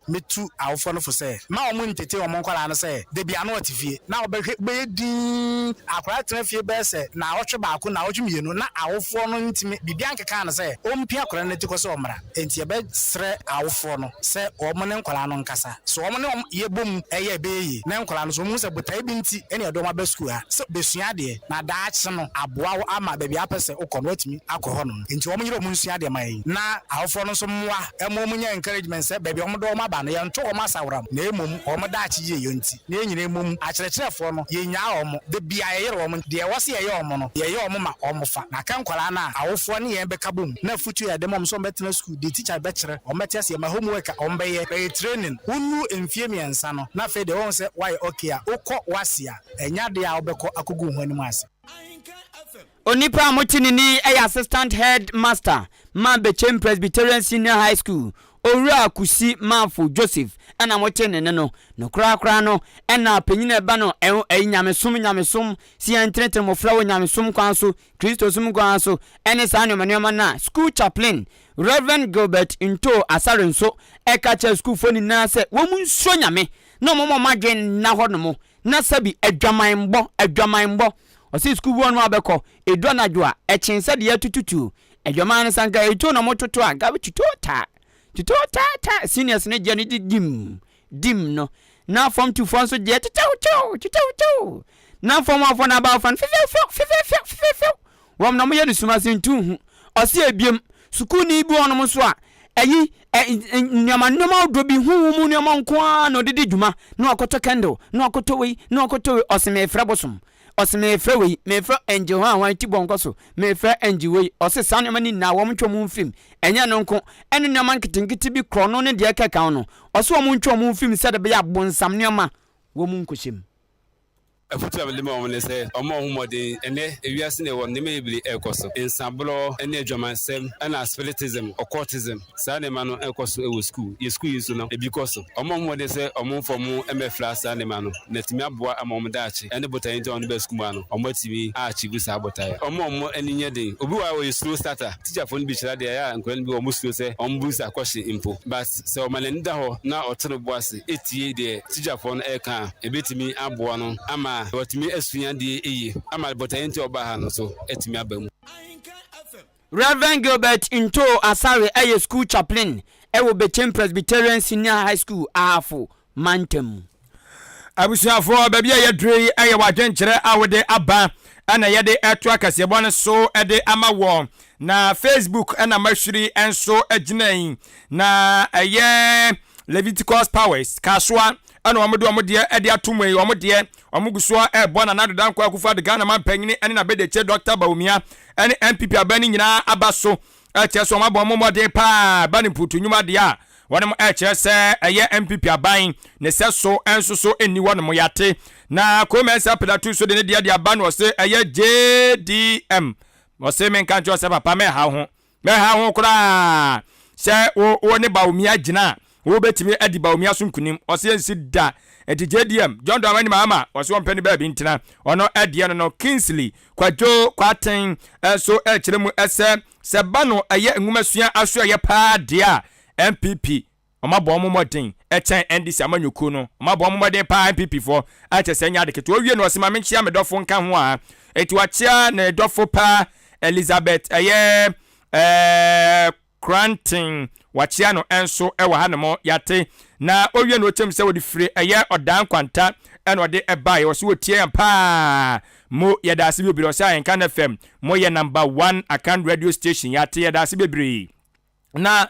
Metu awofoɔ no fo sɛ, mma wɔn ntete wɔn nkwadaa no sɛ da biara na wɔte fie na wɔbɛhwɛ, wobɛyɛ dinn, akwadaa tena fie bɛyɛ sɛ naawɔtwe baako, naawɔtwe mmienu na awofoɔ no ntumi, biribiara nkekaa no sɛ ɔmpia akwadaa no ti kɔ sɛ ɔmmra. Enti yɛbɛsrɛ awofoɔ no sɛ wɔn ne nkwadaa no nkasa. Sɛ wɔn ne wɔn yɛ bɔ mu yɛ a, ɛbɛyɛ yie. Na nkwadaa no nso, wɔhu sɛ botaeɛ bi nti na yɛde wɔn aba sukuu ha, sɛ bɛsua adeɛ, na daakye no aboa wo ama baabi a wopɛ sɛ wokɔ no, woatumi akɔ hɔnom. Enti wɔn nyere wɔn nsua adeɛ ma yɛn. Na awofoɔ no nso mmoa ma wɔn nya encouragement sɛ baabi a wɔde wɔn aba. aba no, yɛnto wɔn asaworam, na mmom wɔn daakye yieyɔ nti. Na yɛn nyinaa mmom, akyerɛkyerɛfoɔ no, yɛnnyaa wɔn. Da biara yɛyere wɔn. Deɛ ɛwɔ sɛ yɛyɛ wɔn no, yɛyɛ wɔn ma wɔfa. Na aka nkwadaa no a, awofoɔ ne yɛn bɛka bom, na afotuo a yɛde ma wɔn sɛ wɔbɛtena sukuu, deɛ tikya bɛkyerɛ, wɔbɛte aseɛ, ma homework a wɔbɛyɛ, ɛyɛ training. Wonnuru mfeɛ mmiɛnsa no, na afei deɛ woahu sɛ woayɛ okay a, wokɔ WASSCE a, ɛnyɛ adeɛ a wobɛkɔ akɔgu wo ho anim ase. Onipa a mote ne nne yi yɛ Assistant Head Master ma Bechem Presbyterian Senior High School, Owura Kusi Marfo Joseph na mote ne nne no. No koraa koraa no na panyin a ɛba no ɛyi nyamesom nyamesom si yɛn ntenetene mmofra wɔ nyamesom kwan so, Kristosom kwan so ɛne saa nneɛma nneɛma no a School Chaplain Rev. Gilbert Ntoo Asare nso ɛka kyerɛ sukuufoɔ nyinaa sɛ wɔn nsuro Nyame na wɔn mma wɔn adwene nna hɔ nom na sɛbi adwamanbɔ, adwamanbɔ. Ɔse sukuu bi wɔ hɔ nom a wobɛkɔ, ɛdu anadwo a, ɛkyen sɛ deɛ yɛtoto tuo. Adwaman no sɛ anka ɛtuo na wɔtoto a, anka tutuo taa, tutuo taa taa. Seniors no deɛ no de dim, dim no. Na form two foɔ nso deɛ tutuo tuo, tutuo tuo. Na form one foɔ no aba wɔfa no fefew few, fefew few, fefew. Wɔn na wɔyɛ no sum ase ntu nhu. Ɔse ebiem, sukuuni bi wɔ hɔnom nso a, ɛyi, ɛ, nneɛma nneɛma ahodoɔ bi, honhom mu nneɛma nko ara na ɔde di dwuma, na wakɔtɔ candle, na wakɔtɔ wei, na wakɔtɔ wei, ɔse mefrɛ bosom, ɔse mefrɛ wei, mefrɛ angel hwan hwan ti bɔnkɔ so, mefrɛ angel wei, ɔse saa nneɛma no nyinaa wɔn ntwe wɔn mfirim, ɛnyɛ ɛno nko, ɛne nneɛma nketenkete bi korɔno ne deɛ ɛkeka ho no, ɔse wɔn ntwe wɔn mfirim sɛdeɛ ɛbɛyɛ a bonsam nneɛma wɔn nkɔhyɛ mu. Afotu a mede ma wɔn ne sɛ, wɔmmɔ wɔn ho mmɔden. Ɛnnɛ, wiase na yɛwɔ no, nneɛma bebree rekɔ so. Nsaborɔ ne adwamansɛm ɛnna spiritism, occultism, saa nneɛma no rekɔ so wɔ sukuu. Yɛn sukuu yi nso no, ebi kɔ so. Wɔmmɔ wɔn ho mmɔden sɛ wɔmfa wɔn mmɛfra saa nneɛma no, na atumi aboa ama wɔn daakye ne botaeɛ nti a wɔde baa sukuu mu ha no, wɔatumi a-achieve saa botaeɛ. Wɔmma wɔn ani nyɛ den. Obi wɔ hɔ a, ɔyɛ slow starter. Teacherfoɔ no bi kyerɛ adeɛ a, ɛyɛ a nkwadaa no bi wɔ hɔ a, wɔsuro sɛ wɔbisa question mpo. But sɛ ɔma n'ani da hɔ na ɔto ne bo ase tie deɛ tikyafoɔ no reka a, ɛbɛtumi aboa no ama watumi asua adeɛ yie ama botaeɛ nti a ɔbaa ha no nso atumi aba mu. Rev. Gilbert Ntoo Asare yɛ School Chaplain wɔ Bechem Presbyterian Senior High School, Ahafo mantam mu. Abusuafoɔ, baabi a yɛaduru yi yɛ w'adwenkyerɛ a wode aba na yɛde reto akaseɛbɔ no so de ama wɔ. Na Facebook na mahwiri nso agyina yi. Na ɛyɛ Leviticus Powers, Kasoa, ɛna wɔn de wɔn deɛ de ato mu yi, wɔn deɛ wɔn gu so ɛrebɔ Nana Addo Dankwa Akufo-Addo Ghana mampanyini ɛne n'abadiakyire Dr. Bawumia ɛne NPP aban no nyinaa aba so ɛkyerɛ sɛ wɔn abɔ wɔn mmɔden paa ba ne mputu nnwuma deɛ a wɔn ɛkyerɛ sɛ ɛyɛ NPP aban ne sɛ so nso so nni hɔ nom yate na Kwame Mensah Pilatu nso de ne deɛ de aba no ɔse ɛyɛ JDM ɔse menka nkyerɛ sɛ papa mɛha ho Mɛha ho koraa sɛ wo wo ne Bawumia gyina a, wobɛtumi adi Bawumia so nkunim. Ɔse ɛnsi da. Enti JDM, John Dramani Mahama, ɔse ɔmpɛ ne baabi ntena. Ɔno deɛ no no, Kingsley Kwadwo Kwarteng nso rekyerɛ mu sɛ, sɛ ba no ɛyɛ nwomasua asoɛeɛ paa deɛ a, NPP Wɔn abɔ wɔn mmɔden kyɛn NDC amanyɔkuo no. Wɔn abɔ wɔn mmɔden paa NPP foɔ a kyerɛ sɛ ɛnyɛ ade ketewa. Owie no ɔse ma menkyea me dɔfo nka ho a. Enti wakyea ne dɔfo paa Elizabeth ɛyɛ ɛɛ Kranten wakyea no nso ɛwɔ ha nom yate. Na owie no ɔkyɛm sɛ ɔde firi ɛyɛ Ɔdaa Nkwanta ɛna ɔde ɛbaeɛ. Ɔse ɔtie yɛn paa. Mo yɛda ase bebree. Ɔse Ahenkan FM mo yɛ number one Akan radio station yate yɛda ase bebree. Na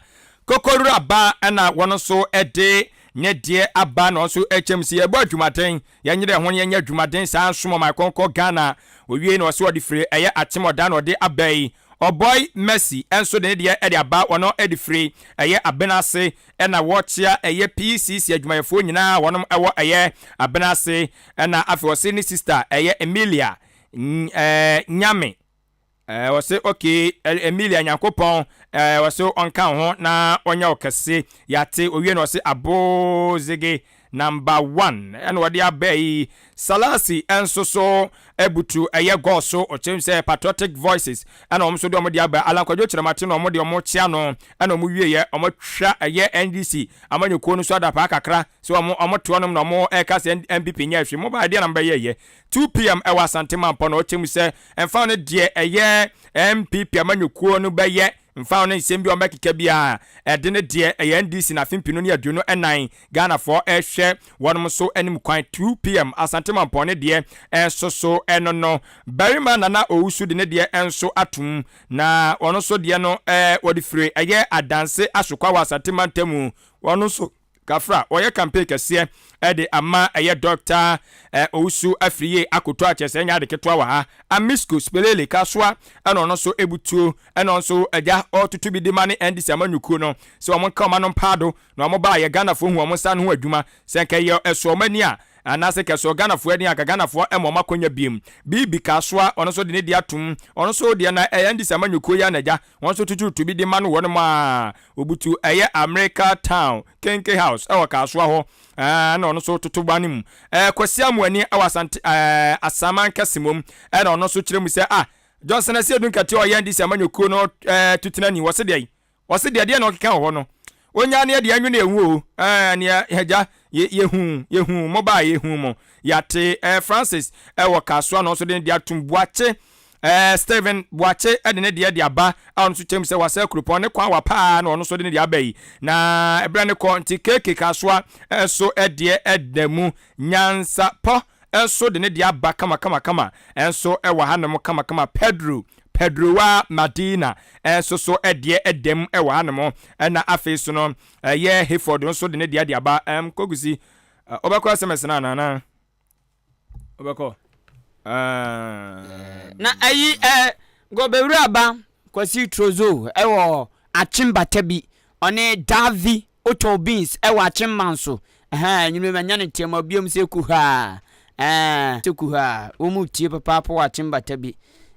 kokorura ba na wɔn nso de ne deɛ aba na wɔn nso kyɛm si yɛbɔ adwumaden yɛnyerɛ ho yɛnyɛ adwumaden saa nsom ɔman kɔnkɔ Ghana owie na ɔsɛ ɔde firi ɛyɛ akyem ɔda na ɔde aba yi ɔbɔi Mercy nso de ne deɛ de aba wɔn de firi ɛyɛ abena ase ɛna wɔkyea ɛyɛ PCC adwumayɛfoɔ nyinaa wɔn ɛwɔ ɛyɛ abena ase ɛna afei ɔse ne sister ɛyɛ Emilia Nyame Eh, ɔse okay, Emilia Nyankopɔn eh, ɔse ɔnka wo ho na ɔnyɛ wo kɛse. Yɛate, owie no ɔse Abozege number one ɛna ɔde aba yi. Salasi nso so abutu ɛyɛ gɔɔ so, ɔkyerɛ mu sɛ Patriotic Voices ɛna wɔn nso de wɔn de aba. Alan Kwadwo Kyeremate na wɔn de wɔn kyea no ɛna wɔn wieɛ wɔn atwa ɛyɛ NDC amanyɔkuo no so adapaa kakra sɛ wɔn wɔn te hɔnom na wɔn ɛka sɛ NPP nyɛ hwee. Mo ba ɛdeɛ na mo bɛyɛ yɛ. 2 pm ɛwɔ Asante Mampɔ na ɔkyɛ mu sɛ ɛmfa ho ne deɛ ɛyɛ NPP amanyɔkuo no bɛyɛ, mfa ho ne nsɛm bi a wɔbɛkeka biara, ɛde ne deɛ ɛyɛ NDC na afe mpenu ne 24 Ghanafoɔ ɛrehwɛ wɔnom so anim kwan. 2 pm Asante Mampɔn ne deɛ nso so ɛno no. Barima Nana Owusu de ne deɛ nso atom na ɔno nso deɛ no wɔde firi ɛyɛ Adanse Asokwa wɔ Asante Mantamu. Ɔno nso. Kafra ɔyɛ campaign kɛseɛ de ama ɛyɛ Dɔkta Owusu Afriyie Akoto a kyerɛ sɛ ɛnyɛ ade ketewa wɔ ha. Amisco Spelele Kasoa ɛna ɔno nso ɛbutuo ɛna ɔno nso agya ɔretutu bi de ma ne NDC amanyɔkuo no sɛ wɔn nka wɔn ano mpaado na wɔn baa yɛ Ghanafoɔ hu wɔn nsa ano ho adwuma sɛ nka ɛyɛ ɛsɔ wɔn ani a anaasɛ nka ɛsɔ Ghanafoɔ ani a nka Ghanafoɔ ɛma wɔn akɔnya biem. Bibi Kasoa ɔno nso de ne deɛ atom ɔno nso deɛ na ɛyɛ NDC amanyɔkuo yi ara na agya Wɔn nso tuturutu bi de ma no wɔ nom a obutu ɛyɛ America Town Kenke House ɛwɔ Kasoa hɔ ɛɛ na ɔno nso toto ba no mu. Ɛɛ Kwasi Amoani ɛwɔ Asante ɛɛ Asaman Kɛsemom ɛna ɔno nso kyerɛ mu sɛ ah Johnson Asiedu Nkɛteɛ ɔyɛ NDC amanyɔkuo no ɛɛ tutenani wɔse deɛ wɔse deɛ deɛ na ɔkeka wɔ hɔ no Onyaa neɛ deɛ ɛnwene ɛhu o ɛɛ neɛ agya yɛ yɛhu yɛhu mo baa yɛhu mo yɛate ɛɛ Francis ɛwɔ Kasoa na ɔnso de ne deɛ atum Boakye ɛɛ Stephen Boakye ɛde ne deɛ de aba a ɔno nso kyɛm sɛ wasɛ kuropɔn ne kwan wa paa na ɔno nso de ne deɛ aba yi na ɛberɛ ne kɔ nti KK Kasoa ɛnso ɛdeɛ ɛda mu Nyansapɔ nso de ne deɛ aba kamakamakama nso wɔ hanom kamakama Pedro Pedroa Madina nso so deɛ da mu wɔ hanom ɛna afei so no ɛyɛ Hayford nso de ne deɛ de aba ɛm Kogusi wobɛkɔ SMS no anaa na wobɛkɔ Na ayi ɛ Gɔbɛwura ba Kwasi Trozo ɛwɔ Akyem Batabi ɔne Davi Wotɔn beans wɔ Akyemman so. Ɛhɛn, anwummere manya no nteɛm biom sɛ kuhaa. Ɛɛ, sɛ kuhaa. Wɔn mu tie papaapa wɔ Akyem Bata bi.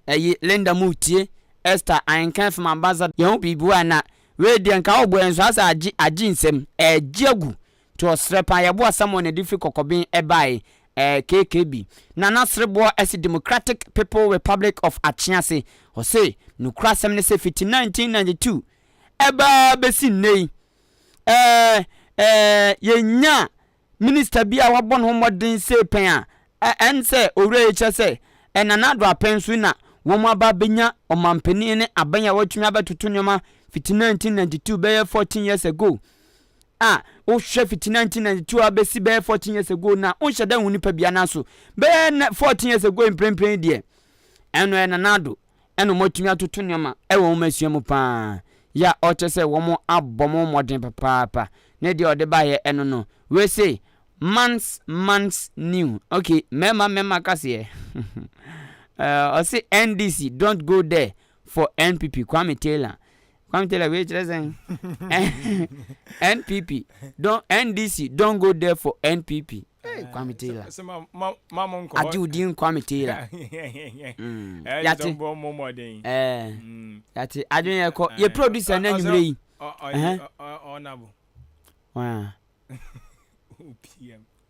Ɛyi, Linda mu tie. Esther, Ahenka FM ambassador. Yɛn ho biribi wɔ na wei deɛ nka wobɔ yɛn so asɛ agye agye nsam. Ɛregye agu. Nti ɔsrɛ paa yɛboa Samuel na ɛde firi Kɔkɔben ɛbae. Ɛɛ, KKB. Nana Sereboɔ ɛse Democratic People Republic of Akyease. Ɔse, nokorasɛm ne sɛ fiti 1992 Ɛbaa bɛsi nnɛ yi, ɛɛ, ɛɛ, yɛnnya minista bi a wabɔ ne ho mmɔden sei pɛn a, ɛ, ɛn sɛ owura yi kyerɛ sɛ, ɛ, Nana Addo apɛn so na wɔn aba abɛnya ɔmampanin ne aban a watumi abɛtoto nneɛma fiti 1992 bɛyɛ 14 years ago a wohwɛ fiti 1992 a bɛsi bɛyɛ 14 years ago na wonhyɛ da hu nipa bia nanso bɛyɛ 14 years ago mprempren deɛ ɛno ɛ Nana Addo ɛna wɔn atumi atoto nneɛma ɛwɔ wɔn asua mu paa yɛ a ɔkyɛ sɛ wɔn abɔ wɔn mmɔden papaapa ne deɛ ɔde baeɛ ɛno no wei se months months new okay mmarima mmarima kaseɛ ɔse NDC don't go there for NPP Kwame Taylor Kwame Taylor wei kyerɛ sɛn NPP don't NDC don't go there for NPP Hey, Kwame Taylor. Agye wo din Kwame Taylor. Mm. Yate. Eh. Mm. Yate. Adwene yɛ kɔ. Yɛ producer na anwummerɛ yi. Wa.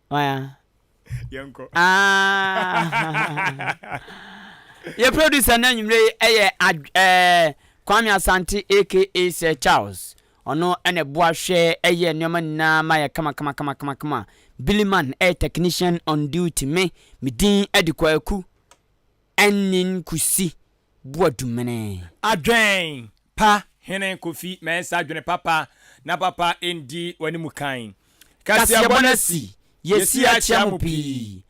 Wa. Yɛnkɔ. Ah. Yɛ producer na anwummerɛ yi ɛyɛ eh, Kwame Asante aka Sir Charles. Ɔno na ɛboa hwɛ yɛ nneɛma nyinaa ma yɛ kama kama kama kama kama. Billy Man ɛyɛ technician on duty. Me, me din de Kwaku Annin Kusi Boadumene. Adwen pa hene Kofi Mensah dwene papa na papa ndi w'animu kan. Kaseɛbɔ no asi, yɛsi akyea mo pii.